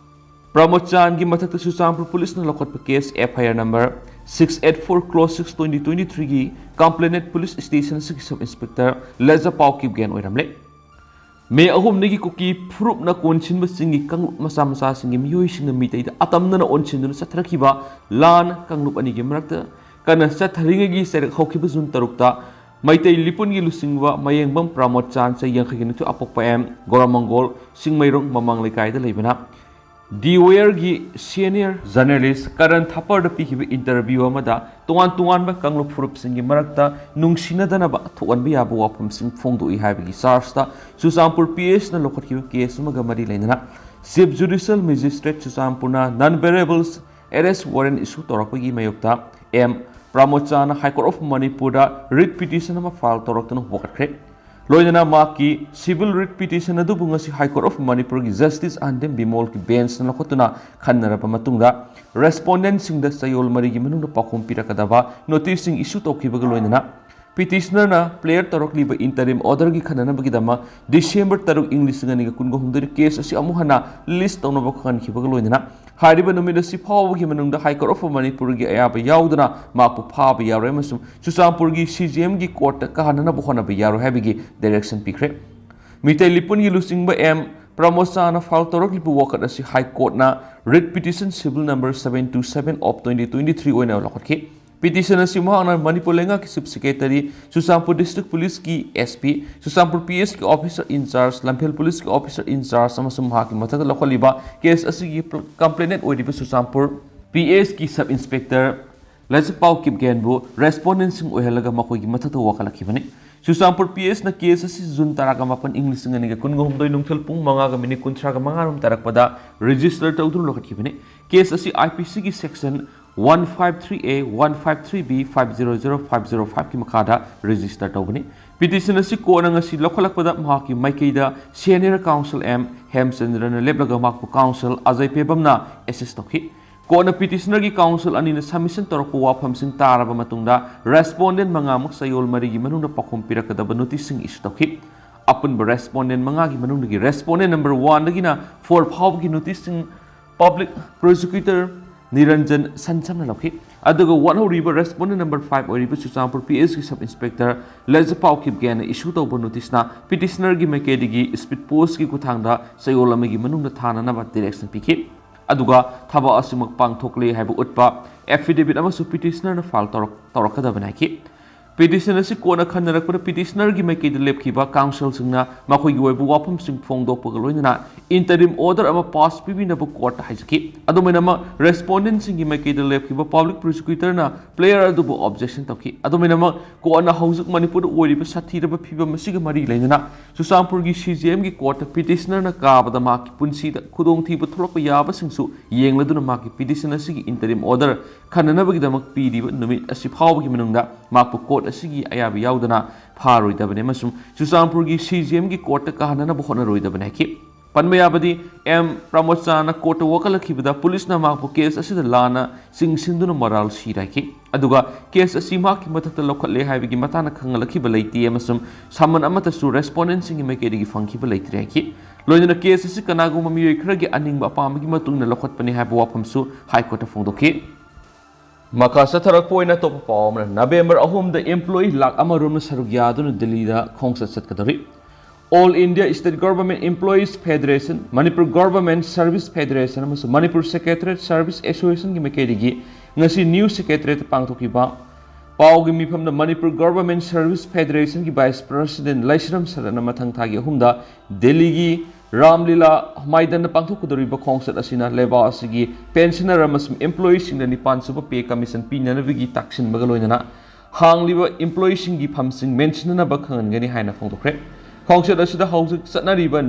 ꯄ꯭ꯔꯃꯣꯗ ꯆꯥꯟꯒꯤ ꯃꯊꯛꯇ ꯆꯨꯔꯆꯥꯟꯄꯨꯔ ꯄꯨꯂꯤꯁꯅ ꯂꯧꯈꯠꯄ case F I R number six eight four close six twenty twenty ꯊ꯭ꯔꯤꯒꯤ ꯀꯝꯄ꯭ꯂꯦꯅꯦꯟꯠ ꯄꯨꯂꯤꯁ ꯁ꯭ꯇꯦꯁꯟ ꯑꯁꯤꯒꯤ ꯁꯕ ꯏꯟꯁꯄꯦꯛꯇꯔ ꯂꯖꯄꯥꯎ ꯀꯤꯞꯒꯦꯟ ꯑꯣꯏꯔꯝꯂꯦ꯫ ꯃꯦ ꯑꯍꯨꯝꯗꯒꯤ ꯀꯨꯀꯤ ꯐꯨꯔꯨꯞꯅ ꯀꯣꯟꯁꯤꯟꯕꯁꯤꯡꯒꯤ ꯀꯥꯡꯂꯨꯞ ꯃꯆꯥ ꯃꯆꯥꯁꯤꯡꯒꯤ ꯃꯤꯑꯣꯏꯁꯤꯡꯅ ꯃꯤꯇꯩꯗ ꯑꯇꯝꯅꯅ ꯑꯣꯟꯁꯤꯟꯗꯨꯅ ꯆꯠꯊꯔꯛꯈꯤꯕ ꯂꯥꯟ ꯀꯥꯡꯂꯨꯞ ꯑꯅꯤꯒꯤ ꯃꯔꯛꯇ ꯀꯟꯅ ꯆꯠꯊꯔꯤꯉꯩꯒꯤ ꯆꯩꯔꯛ ꯍꯧꯈꯤꯕ ꯖꯨꯟ ꯇꯔꯨꯛꯇ ꯃꯩꯇꯩ ꯂꯤꯄꯨꯟꯒꯤ ꯂꯨꯆꯤꯡꯕ ꯃꯌꯦꯡꯕꯝ ꯄ꯭ꯔꯃꯣꯗ ꯆꯥꯟ, ꯆꯍꯤ ꯌꯥꯡꯈꯩꯒ ꯅꯤꯊꯣꯏ, ꯑꯄꯣꯛꯄ ꯑꯦꯝ ꯒꯣꯔꯥꯃꯪꯒꯣꯜ, ꯁꯤꯡꯃꯩꯔꯣꯡ ꯃꯃꯥꯡ ꯂꯩꯀꯥꯏꯗ ꯂꯩꯕꯅ, ꯗꯤ ꯋꯦꯌꯔꯒꯤ ꯁꯤꯅꯤꯌꯔ ꯖꯔꯅꯦꯂꯤꯁ ꯀꯔꯟ ꯊꯥꯄꯔꯗ ꯄꯤꯈꯤꯕ ꯏꯟꯇꯔꯚ꯭ꯌꯨ ꯑꯃꯗ ꯇꯣꯉꯥꯟ ꯇꯣꯉꯥꯟꯕ ꯀꯥꯡꯂꯨꯞ ꯐꯨꯔꯨꯞꯁꯤꯡꯒꯤ ꯃꯔꯛꯇ ꯅꯨꯡꯁꯤꯅꯗꯅꯕ ꯊꯣꯛꯍꯟꯕ ꯌꯥꯕ ꯋꯥꯐꯝꯁꯤꯡ ꯐꯣꯡꯗꯣꯛꯏ ꯍꯥꯏꯕꯒꯤ ꯆꯥꯔꯖꯇ ꯆꯨꯔꯆꯥꯟꯄꯨꯔ ꯄꯤ ꯑꯦꯁꯅ ꯂꯧꯈꯠꯈꯤꯕ ꯀꯦꯁ ꯑꯃꯒ ꯃꯔꯤ ꯂꯩꯅꯅ ꯆꯤꯐ ꯖꯨꯗꯤꯁꯤꯌꯦꯜ ꯃꯦꯖꯤꯁꯇ꯭ꯔꯦꯠ ꯆꯨꯔꯆꯥꯟꯄꯨꯔꯅ ꯅꯟ ꯕꯦꯔꯦꯕꯜꯁ ꯑꯦꯔꯦꯁ ꯋꯥꯔꯦꯟ ꯏꯁꯨ ꯇꯧꯔꯛꯄꯒꯤ ꯃꯥꯌꯣꯛꯇ ꯑꯦꯝ ꯄ꯭ꯔꯃꯣꯗ ꯆꯥꯅ ꯍꯥꯏ ꯀꯣꯔꯠ ꯑꯣꯐ ꯃꯅꯤꯄꯨꯔꯗ ꯔꯤꯠ ꯄꯤꯇꯤꯁꯟ ꯑꯃ ꯐꯥꯏꯜ ꯇꯧꯔꯛꯇꯨꯅ ꯋꯥꯀꯠꯈ꯭ꯔꯦ꯫ ꯂꯣꯏꯅꯅ ꯃꯍꯥꯛꯀꯤ ꯁꯤꯚꯤꯜ ꯔꯤꯠ ꯄꯤꯇꯤꯁꯟ ꯑꯗꯨꯕꯨ ꯉꯁꯤ ꯍꯥꯏ ꯀꯣꯔꯠ ꯑꯣꯐ ꯃꯅꯤꯄꯨꯔꯒꯤ ꯖꯁꯇꯤꯁ ꯑꯍꯟꯗꯦꯝ ꯕꯤꯃꯣꯜꯒꯤ ꯕꯦꯟꯁꯅ ꯂꯧꯈꯠꯇꯨꯅ ꯈꯟꯅꯔꯕ ꯃꯇꯨꯡꯗ, ꯔꯦꯁꯄꯣꯟꯗꯦꯟꯠꯁꯤꯡꯗ ꯆꯌꯣꯜ ꯃꯔꯤꯒꯤ ꯃꯅꯨꯡꯗ ꯄꯥꯎꯈꯨꯝ ꯄꯤꯔꯛꯀꯗꯕ ꯅꯣꯇꯤꯁꯁꯤꯡ ꯏꯁꯨ ꯇꯧꯈꯤꯕꯒ ꯂꯣꯏꯅꯅ, ꯄꯤꯇꯤꯁꯅꯔꯅ ꯄ꯭ꯂꯦꯌꯔ ꯇꯧꯔꯛꯂꯤꯕ ꯏꯟꯇꯔꯤꯝ ꯑꯣꯔꯗꯔꯒꯤ ꯈꯟꯅꯅꯕꯒꯤꯗꯃꯛ ꯗꯤꯁꯦꯝꯕꯔ ꯇꯔꯨꯛ, ꯏꯪ ꯂꯤꯁꯤꯡ ꯑꯅꯤꯒ ꯀꯨꯟꯒ ꯍꯨꯝꯗꯣꯏꯗ ꯀꯦꯁ ꯑꯁꯤ ꯑꯃꯨꯛ ꯍꯟꯅ ꯂꯤꯁ ꯇꯧꯅꯕ ꯈꯪꯍꯟꯈꯤꯕꯒ ꯂꯣꯏꯅꯅ, ꯍꯥꯏꯔꯤꯕ ꯅꯨꯃꯤꯠ ꯑꯁꯤ ꯐꯥꯎꯕꯒꯤ ꯃꯅꯨꯡꯗ ꯍꯥꯏ ꯀꯣꯔꯠ ꯑꯣꯐ ꯃꯅꯤꯄꯨꯔꯒꯤ ꯑꯌꯥꯕ ꯌꯥꯎꯗꯅ ꯃꯍꯥꯛꯄꯨ ꯐꯥꯕ ꯌꯥꯔꯣꯏ ꯑꯃꯁꯨꯡ ꯆꯨꯔꯆꯥꯟꯄꯨꯔꯒꯤ ꯁꯤ ꯖꯤ ꯑꯦꯝꯒꯤ ꯀꯣꯔꯠꯇ ꯀꯥꯍꯟꯅꯅꯕ ꯍꯣꯠꯅꯕ ꯌꯥꯔꯣꯏ ꯍꯥꯏꯕꯒꯤ ꯗꯥꯏꯔꯦꯛꯁꯟ ꯄꯤꯈ꯭ꯔꯦ꯫ ꯃꯤꯇꯩ ꯂꯤꯄꯨꯟꯒꯤ ꯂꯨꯆꯤꯡꯕ ꯑꯦꯝ ꯄ꯭ꯔꯃꯣꯗ ꯆꯥꯅ ꯐꯥꯏꯜ ꯇꯧꯔꯛꯂꯤꯕ ꯋꯥꯀꯠ ꯑꯁꯤ ꯍꯥꯏ ꯀꯣꯔꯠꯅ writ petition civil number seven two seven of twenty twenty three ꯑꯣꯏꯅ ꯂꯧꯈꯠꯈꯤ꯫ ꯄꯤꯇꯤꯁꯟ ꯑꯁꯤ ꯃꯍꯥꯛꯅ ꯃꯅꯤꯄꯨꯔ ꯂꯩꯉꯥꯛꯀꯤ ꯆꯤꯐ ꯁꯦꯀ꯭ꯔꯦꯇꯔꯤ, ꯆꯨꯔꯆꯥꯟꯄꯨꯔ ꯗꯤꯁꯇ꯭ꯔꯤꯛ ꯄꯨꯂꯤꯁꯀꯤ ꯑꯦꯁ ꯄꯤ, ꯆꯨꯔꯆꯥꯟꯄꯨꯔ ꯄꯤ ꯑꯦꯁꯀꯤ ꯑꯣꯐꯤꯁꯔ ꯏꯟ ꯆꯥꯔꯖ, ꯂꯝꯐꯦꯜ ꯄꯨꯂꯤꯁꯀꯤ ꯑꯣꯐꯤꯁꯔ ꯏꯟ ꯆꯥꯔꯖ ꯑꯃꯁꯨꯡ ꯃꯍꯥꯛꯀꯤ ꯃꯊꯛꯇ ꯂꯧꯈꯠꯂꯤꯕ ꯀꯦꯁ ꯑꯁꯤꯒꯤ ꯀꯝꯄ꯭ꯂꯦꯅꯦꯟꯠ ꯑꯣꯏꯔꯤꯕ ꯆꯨꯔꯆꯥꯟꯄꯨꯔ ꯄꯤ ꯑꯦꯁꯀꯤ ꯁꯕ ꯏꯟꯁꯄꯦꯛꯇꯔ ꯂꯖꯄꯥꯎ ꯀꯤꯞꯒꯦꯟꯕꯨ ꯔꯦꯁꯄꯣꯟꯗꯦꯟꯠꯁꯤꯡ ꯑꯣꯏꯍꯜꯂꯒ ꯃꯈꯣꯏꯒꯤ ꯃꯊꯛꯇ ꯋꯥꯀꯠꯂꯛꯈꯤꯕꯅꯤ꯫ ꯆꯨꯔꯆꯥꯟꯄꯨꯔ ꯄꯤ ꯑꯦꯁꯅ ꯀꯦꯁ ꯑꯁꯤ ꯖꯨꯟ ꯇꯔꯥꯒ ꯃꯥꯄꯟ, ꯏꯪ ꯂꯤꯁꯤꯡ ꯑꯅꯤꯒ ꯀꯨꯟꯒ ꯍꯨꯝꯗꯣꯏ ꯅꯨꯡꯊꯤꯜ ꯄꯨꯡ ꯃꯉꯥꯒ ꯃꯤꯅꯤꯠ ꯀꯨꯟꯊ꯭ꯔꯥꯒ ꯃꯉꯥꯔꯣꯝ ꯇꯥꯔꯛꯄꯗ ꯔꯦꯖꯤꯁꯇꯔ ꯇꯧꯗꯨꯅ ꯂꯧꯈꯠꯈꯤꯕꯅꯤ꯫ ꯀꯦꯁ ꯑꯁꯤ ꯑꯥꯏ ꯄꯤ ꯁꯤꯒꯤ section one five three A, one five three B, five zero zero, five zero five ꯀꯤ ꯃꯈꯥꯗ ꯔꯦꯖꯤꯁꯇꯔ ꯇꯧꯕꯅꯤ꯫ Petition ꯑꯁꯤ courtꯅ ꯉꯁꯤ ꯂꯧꯈꯠꯂꯛꯄꯗ ꯃꯍꯥꯛꯀꯤ ꯃꯥꯏꯀꯩꯗ senior counsel M ꯍꯦꯝꯆꯟꯗ꯭ꯔꯅ ꯂꯦꯞꯂꯒ ꯃꯍꯥꯛꯄꯨ counsel ꯑꯖꯌ ꯄꯦꯕꯝꯅ assist ꯇꯧꯈꯤ꯫ Courtꯅ petitionerꯒꯤ counsel ꯑꯅꯤꯅ submission ꯇꯧꯔꯛꯄ ꯋꯥꯐꯝꯁꯤꯡ ꯇꯥꯔꯕ ꯃꯇꯨꯡꯗ respondent ꯃꯉꯥꯃꯛ ꯆꯌꯣꯜ ꯃꯔꯤꯒꯤ ꯃꯅꯨꯡꯗ ꯄꯥꯎꯈꯨꯝ ꯄꯤꯔꯛꯀꯗꯕ noticeꯁꯤꯡ issue ꯇꯧꯈꯤ꯫ ꯑꯄꯨꯟꯕ respondent ꯃꯉꯥꯒꯤ ꯃꯅꯨꯡꯗꯒꯤ respondent number oneꯗꯒꯤꯅ four ꯐꯥꯎꯕꯒꯤ noticeꯁꯤꯡ public prosecutor ꯅꯤꯔꯟꯖꯟ ꯁꯟꯁꯝꯅ ꯂꯧꯈꯤ꯫ ꯑꯗꯨꯒ ꯋꯥꯠꯍꯧꯔꯤꯕ respondent number five ꯑꯣꯏꯔꯤꯕ ꯆꯨꯔꯆꯥꯟꯄꯨꯔ P S ꯀꯤ sub inspector ꯂꯖꯄꯥꯎ ꯈꯤꯞꯒꯦꯟꯅ issue ꯇꯧꯕ noticeꯅ petitionerꯒꯤ ꯃꯥꯏꯀꯩꯗꯒꯤ speed postꯀꯤ ꯈꯨꯠꯊꯥꯡꯗ ꯆꯌꯣꯜ ꯑꯃꯒꯤ ꯃꯅꯨꯡꯗ ꯊꯥꯅꯅꯕ direction ꯄꯤꯈꯤ꯫ ꯑꯗꯨꯒ ꯊꯕꯛ ꯑꯁꯤꯃꯛ ꯄꯥꯡꯊꯣꯛꯂꯦ ꯍꯥꯏꯕ ꯎꯠꯄ affidavit ꯑꯃꯁꯨ petitionerꯅ file ꯇꯧꯔꯛ-, ꯇꯧꯔꯛꯀꯗꯕꯅꯤ ꯍꯥꯏꯈꯤ꯫ Petition ꯑꯁꯤ ꯀꯣꯟꯅ ꯈꯟꯅꯔꯛꯄꯗ petitionerꯒꯤ ꯃꯥꯏꯀꯩꯗ ꯂꯦꯞꯈꯤꯕ counselꯁꯤꯡꯅ ꯃꯈꯣꯏꯒꯤ ꯑꯣꯏꯕ ꯋꯥꯐꯝꯁꯤꯡ ꯐꯣꯡꯗꯣꯛꯄꯒ ꯂꯣꯏꯅꯅ interim order ꯑꯃ pass ꯄꯤꯕꯤꯅꯕ courtꯇ ꯍꯥꯏꯖꯈꯤ꯫ ꯑꯗꯨꯃꯥꯏꯅꯃꯛ respondentꯁꯤꯡꯒꯤ ꯃꯥꯏꯀꯩꯗ ꯂꯦꯞꯈꯤꯕ public prosecutorꯅ player ꯑꯗꯨꯕꯨ objection ꯇꯧꯈꯤ꯫ ꯑꯗꯨꯃꯥꯏꯅꯃꯛ courtꯅ ꯍꯧꯖꯤꯛ ꯃꯅꯤꯄꯨꯔꯗ ꯑꯣꯏꯔꯤꯕ ꯁꯥꯊꯤꯔꯕ ꯐꯤꯕꯝ ꯑꯁꯤꯒ ꯃꯔꯤ ꯂꯩꯅꯅ ꯆꯨꯔꯆꯥꯟꯄꯨꯔꯒꯤ CJMꯒꯤ courtꯇ petitionerꯅ ꯀꯥꯕꯗ ꯃꯍꯥꯛꯀꯤ ꯄꯨꯟꯁꯤꯗ ꯈꯨꯗꯣꯡꯊꯤꯕ ꯊꯣꯛꯂꯛꯄ ꯌꯥꯕꯁꯤꯡꯁꯨ ꯌꯦꯡꯂꯗꯨꯅ ꯃꯍꯥꯛꯀꯤ petition ꯑꯁꯤꯒꯤ interim order ꯈꯟꯅꯅꯕꯒꯤꯗꯃꯛ ꯄꯤꯔꯤꯕ ꯅꯨꯃꯤꯠ ꯑꯁꯤ ꯐꯥꯎꯕꯒꯤ ꯃꯅꯨꯡꯗ ꯃꯍꯥꯛꯄꯨ court ꯑꯁꯤꯒꯤ ꯑꯌꯥꯕ ꯌꯥꯎꯗꯅ ꯐꯥꯔꯣꯏꯗꯕꯅꯤ ꯑꯃꯁꯨꯡ ꯆꯨꯔꯆꯥꯟꯄꯨꯔꯒꯤ CJMꯒꯤ courtꯇ ꯀꯥꯍꯟꯅꯅꯕ ꯍꯣꯠꯅꯔꯣꯏꯗꯕꯅꯤ ꯍꯥꯏꯈꯤ꯫ ꯄꯟꯕ ꯌꯥꯕꯗꯤ, M ꯄ꯭ꯔꯃꯣꯗ ꯁꯍꯥꯅ courtꯇ ꯋꯥꯀꯠꯂꯛꯈꯤꯕꯗ policeꯅ ꯃꯍꯥꯛꯄꯨ case ꯑꯁꯤꯗ ꯂꯥꯟꯅ ꯆꯤꯡꯁꯤꯟꯗꯨꯅ ꯃꯔꯥꯜ ꯁꯤꯔꯥꯏꯈꯤ꯫ ꯑꯗꯨꯒ case ꯑꯁꯤ ꯃꯍꯥꯛꯀꯤ ꯃꯊꯛꯇ ꯂꯧꯈꯠꯂꯦ ꯍꯥꯏꯕꯒꯤ ꯃꯇꯥꯡꯗ ꯈꯪꯍꯜꯂꯛꯈꯤꯕ ꯂꯩꯇꯦ ꯑꯃꯁꯨꯡ summon ꯑꯃꯠꯇꯁꯨ respondentꯁꯤꯡꯒꯤ ꯃꯥꯏꯀꯩꯗꯒꯤ ꯐꯪꯈꯤꯕ ꯂꯩꯇ꯭ꯔꯦ ꯍꯥꯏꯈꯤ꯫ ꯂꯣꯏꯅꯅ case ꯑꯁꯤ ꯀꯅꯥꯒꯨꯝꯕ ꯃꯤꯑꯣꯏ ꯈꯔꯒꯤ ꯑꯅꯤꯡꯕ ꯑꯄꯥꯝꯕꯒꯤ ꯃꯇꯨꯡ ꯏꯟꯅ ꯂꯧꯈꯠꯄꯅꯤ ꯍꯥꯏꯕ ꯋꯥꯐꯝꯁꯨ High Courtꯇ ꯐꯣꯡꯗꯣꯛꯈꯤ꯫ ꯃꯈꯥ ꯆꯠꯊꯔꯛꯄ ꯑꯣꯏꯅ ꯑꯇꯣꯞꯄ ꯄꯥꯎ ꯑꯃꯅ, ꯅꯕꯦꯝꯕꯔ ꯑꯍꯨꯝꯗ employee ꯂꯥꯈ ꯑꯃ ꯔꯣꯝꯅ ꯁꯔꯨꯛ ꯌꯥꯗꯨꯅ ꯗꯤꯜꯂꯤꯗ ꯈꯣꯡꯆꯠ ꯆꯠꯀꯗꯧꯔꯤ꯫ All India State Government Employees Federation, Manipur Government Service Federation ꯑꯃꯁꯨꯡ Manipur Secretariat Service Associationꯒꯤ ꯃꯥꯏꯀꯩꯗꯒꯤ ꯉꯁꯤ New Secretariat ꯄꯥꯡꯊꯣꯛꯈꯤꯕ ꯄꯥꯎꯒꯤ ꯃꯤꯐꯝꯗ Manipur Government Service Federationꯒꯤ Vice President ꯂꯩꯁ꯭ꯔꯝ ꯁꯔꯠꯅ ꯃꯊꯪ ꯊꯥꯒꯤ ꯑꯍꯨꯝꯗ ꯗꯦꯜꯂꯤꯒꯤ ꯔꯥꯝꯂꯤꯂꯥ ꯃꯥꯏꯗꯟꯗ ꯄꯥꯡꯊꯣꯛꯀꯗꯧꯔꯤꯕ ꯈꯣꯡꯆꯠ ꯑꯁꯤꯅ ꯂꯩꯕꯥꯛ ꯑꯁꯤꯒꯤ pensioner ꯑꯃꯁꯨꯡ employeeꯁꯤꯡꯗ ꯅꯤꯄꯥꯟ ꯁꯨꯕ pay commission ꯄꯤꯅꯅꯕꯒꯤ ꯇꯛꯁꯤꯟꯕꯒ ꯂꯣꯏꯅꯅ ꯍꯥꯡꯂꯤꯕ employeeꯁꯤꯡꯒꯤ ꯐꯝꯁꯤꯡ ꯃꯦꯟꯁꯤꯟꯅꯅꯕ ꯈꯪꯍꯟꯒꯅꯤ ꯍꯥꯏꯅ ꯐꯣꯡꯗꯣꯛꯈ꯭ꯔꯦ꯫ ꯈꯣꯡꯆꯠ ꯑꯁꯤꯗ ꯍꯧꯖꯤꯛ ꯆꯠꯅꯔꯤꯕ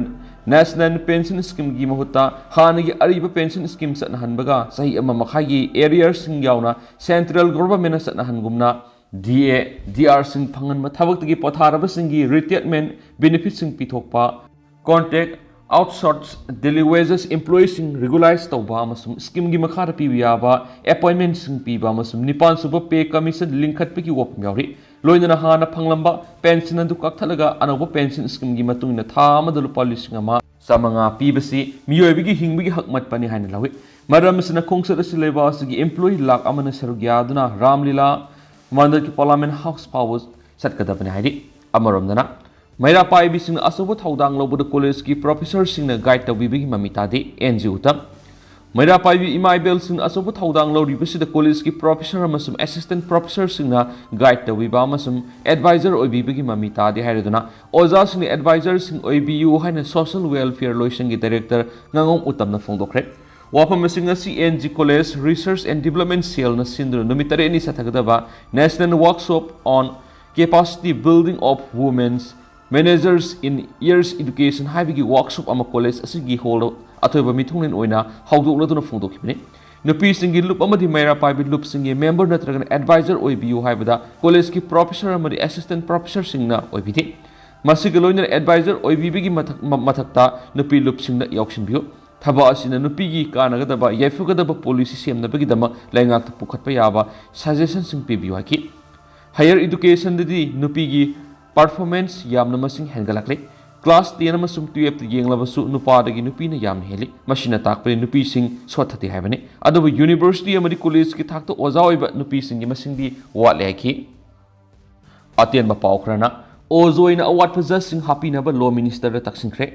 National Pension Schemeꯒꯤ ꯃꯍꯨꯠꯇ ꯍꯥꯟꯅꯒꯤ ꯑꯔꯤꯕ pension scheme ꯆꯠꯅꯍꯟꯕꯒ ꯆꯍꯤ ꯑꯃ ꯃꯈꯥꯏꯒꯤ arrearꯁꯤꯡ ꯌꯥꯎꯅ central governmentꯅ ꯆꯠꯅꯍꯟꯒꯨꯝꯅ DA, DRꯁꯤꯡ ꯐꯪꯍꯟꯕ, ꯊꯕꯛꯇꯒꯤ ꯄꯣꯊꯥꯔꯕꯁꯤꯡꯒꯤ retirement benefitꯁꯤꯡ ꯄꯤꯊꯣꯛꯄ, contract outsource daily wages employeeꯁꯤꯡ regularize ꯇꯧꯕ ꯑꯃꯁꯨꯡ schemeꯒꯤ ꯃꯈꯥꯗ ꯄꯤꯕ ꯌꯥꯕ appointmentꯁꯤꯡ ꯄꯤꯕ ꯑꯃꯁꯨꯡ ꯅꯤꯄꯥꯟ ꯁꯨꯕ pay commission ꯂꯤꯡꯈꯠꯄꯒꯤ ꯋꯥꯐꯝ ꯌꯥꯎꯔꯤ꯫ ꯂꯣꯏꯅꯅ ꯍꯥꯟꯅ ꯐꯪꯂꯝꯕ pension ꯑꯗꯨ ꯀꯛꯊꯠꯂꯒ ꯑꯅꯧꯕ pension schemeꯒꯤ ꯃꯇꯨꯡ ꯏꯟꯅ ꯊꯥ ꯑꯃꯗ ꯂꯨꯄꯥ ꯂꯤꯁꯤꯡ ꯑꯃ ꯆꯥꯃꯉꯥ ꯄꯤꯕꯁꯤ ꯃꯤꯑꯣꯏꯕꯒꯤ ꯍꯤꯡꯕꯒꯤ ꯍꯛ ꯃꯠꯄꯅꯤ ꯍꯥꯏꯅ ꯂꯧꯏ꯫ ꯃꯔꯝ ꯑꯁꯤꯅ ꯈꯣꯡꯆꯠ ꯑꯁꯤ ꯂꯩꯕꯥꯛ ꯑꯁꯤꯒꯤ employee ꯂꯥꯈ ꯑꯃꯅ ꯁꯔꯨꯛ ꯌꯥꯗꯨꯅ ꯔꯥꯝꯂꯤꯂꯥ ꯃꯟꯗꯜꯒꯤ Parliament House ꯐꯥꯎꯕ ꯆꯠꯀꯗꯕꯅꯤ ꯍꯥꯏꯔꯤ꯫ ꯑꯃꯔꯣꯝꯗꯅ, ꯃꯩꯔꯥ ꯄꯥꯏꯕꯤꯁꯤꯡꯅ ꯑꯆꯧꯕ ꯊꯧꯗꯥꯡ ꯂꯧꯕꯗ collegeꯀꯤ professorꯁꯤꯡꯅ guide ꯇꯧꯕꯤꯕꯒꯤ ꯃꯃꯤ ꯇꯥꯗꯦ, NG ꯎꯇꯝ꯫ ꯃꯩꯔꯥ ꯄꯥꯏꯕꯤ ꯏꯃꯥ ꯏꯕꯦꯜꯁꯤꯡꯅ ꯑꯆꯧꯕ ꯊꯧꯗꯥꯡ ꯂꯧꯔꯤꯕꯁꯤꯗ collegeꯀꯤ professor ꯑꯃꯁꯨꯡ assistant professorꯁꯤꯡꯅ guide ꯇꯧꯕꯤꯕ ꯑꯃꯁꯨꯡ advisor ꯑꯣꯏꯕꯤꯕꯒꯤ ꯃꯃꯤ ꯇꯥꯗꯦ ꯍꯥꯏꯔꯗꯨꯅ ꯑꯣꯖꯥꯁꯤꯡꯅ advisorꯁꯤꯡ ꯑꯣꯏꯕꯤꯌꯨ ꯍꯥꯏꯅ social welfare ꯂꯣꯏꯁꯪꯒꯤ director ꯉꯥꯉꯣꯝ ꯎꯇꯝꯅ ꯐꯣꯡꯗꯣꯛꯈ꯭ꯔꯦ꯫ ꯋꯥꯐꯝ ꯑꯁꯤ ꯉꯁꯤ NG College Research and Development Cellꯅ ꯁꯤꯟꯗꯨꯅ ꯅꯨꯃꯤꯠ ꯇꯔꯦꯠꯅꯤ ꯆꯠꯊꯒꯗꯕ National Workshop on Capacity Building of Women's Managers in Higher Education ꯍꯥꯏꯕꯒꯤ workshop ꯑꯃ college ꯑꯁꯤꯒꯤ hallꯗ ꯑꯊꯣꯏꯕ ꯃꯤꯊꯨꯡꯂꯦꯟ ꯑꯣꯏꯅ ꯍꯧꯗꯣꯛꯂꯗꯨꯅ ꯐꯣꯡꯗꯣꯛꯈꯤꯕꯅꯤ꯫ ꯅꯨꯄꯤꯁꯤꯡꯒꯤ ꯂꯨꯞ ꯑꯃꯗꯤ ꯃꯩꯔꯥ ꯄꯥꯏꯕꯤ ꯂꯨꯞꯁꯤꯡꯒꯤ member ꯅꯠꯇ꯭ꯔꯒꯅ advisor ꯑꯣꯏꯕꯤꯌꯨ ꯍꯥꯏꯕꯗ collegeꯀꯤ professor ꯑꯃꯗꯤ assistant professorꯁꯤꯡꯅ ꯑꯣꯏꯕꯤꯗꯦ꯫ ꯃꯁꯤꯒ ꯂꯣꯏꯅꯅ advisor ꯑꯣꯏꯕꯤꯕꯒꯤ ꯃꯊꯛ-, ꯃ-, ꯃꯊꯛꯇ ꯅꯨꯄꯤ ꯂꯨꯞꯁꯤꯡꯗ ꯌꯥꯎꯁꯤꯟꯕꯤꯌꯨ꯫ ꯊꯕꯛ ꯑꯁꯤꯅ ꯅꯨꯄꯤꯒꯤ ꯀꯥꯟꯅꯒꯗꯕ ꯌꯥꯏꯐꯒꯗꯕ policy ꯁꯦꯝꯅꯕꯒꯤꯗꯃꯛ ꯂꯩꯉꯥꯛꯇ ꯄꯨꯈꯠꯄ ꯌꯥꯕ suggestionꯁꯤꯡ ꯄꯤꯕꯤꯌꯨ ꯍꯥꯏꯈꯤ꯫ Higher Educationꯗꯗꯤ ꯅꯨꯄꯤꯒꯤ performance ꯌꯥꯝꯅ ꯃꯁꯤꯡ ꯍꯦꯟꯒꯠꯂꯛꯂꯤ꯫ Class ten ꯑꯃꯁꯨꯡ twelveꯇ ꯌꯦꯡꯂꯕꯁꯨ ꯅꯨꯄꯥꯗꯒꯤ ꯅꯨꯄꯤꯅ ꯌꯥꯝꯅ ꯍꯦꯜꯂꯤ꯫ ꯃꯁꯤꯅ ꯇꯥꯛꯄꯗꯤ ꯅꯨꯄꯤꯁꯤꯡ ꯁꯣꯠꯊꯗꯦ ꯍꯥꯏꯕꯅꯤ꯫ ꯑꯗꯨꯕꯨ university ꯑꯃꯗꯤ collegeꯀꯤ ꯊꯥꯛꯇ ꯑꯣꯖꯥ ꯑꯣꯏꯕ ꯅꯨꯄꯤꯁꯤꯡꯒꯤ ꯃꯁꯤꯡꯗꯤ ꯋꯥꯠꯂꯦ ꯍꯥꯏꯈꯤ꯫ ꯑꯇꯦꯟꯕ ꯄꯥꯎ ꯈꯔꯅ, ꯑꯣꯖꯣꯏꯅ ꯑꯋꯥꯠꯄ judgeꯁꯤꯡ ꯍꯥꯞꯄꯤꯅꯕ Law Ministerꯗ ꯇꯛꯁꯤꯟꯈ꯭ꯔꯦ꯫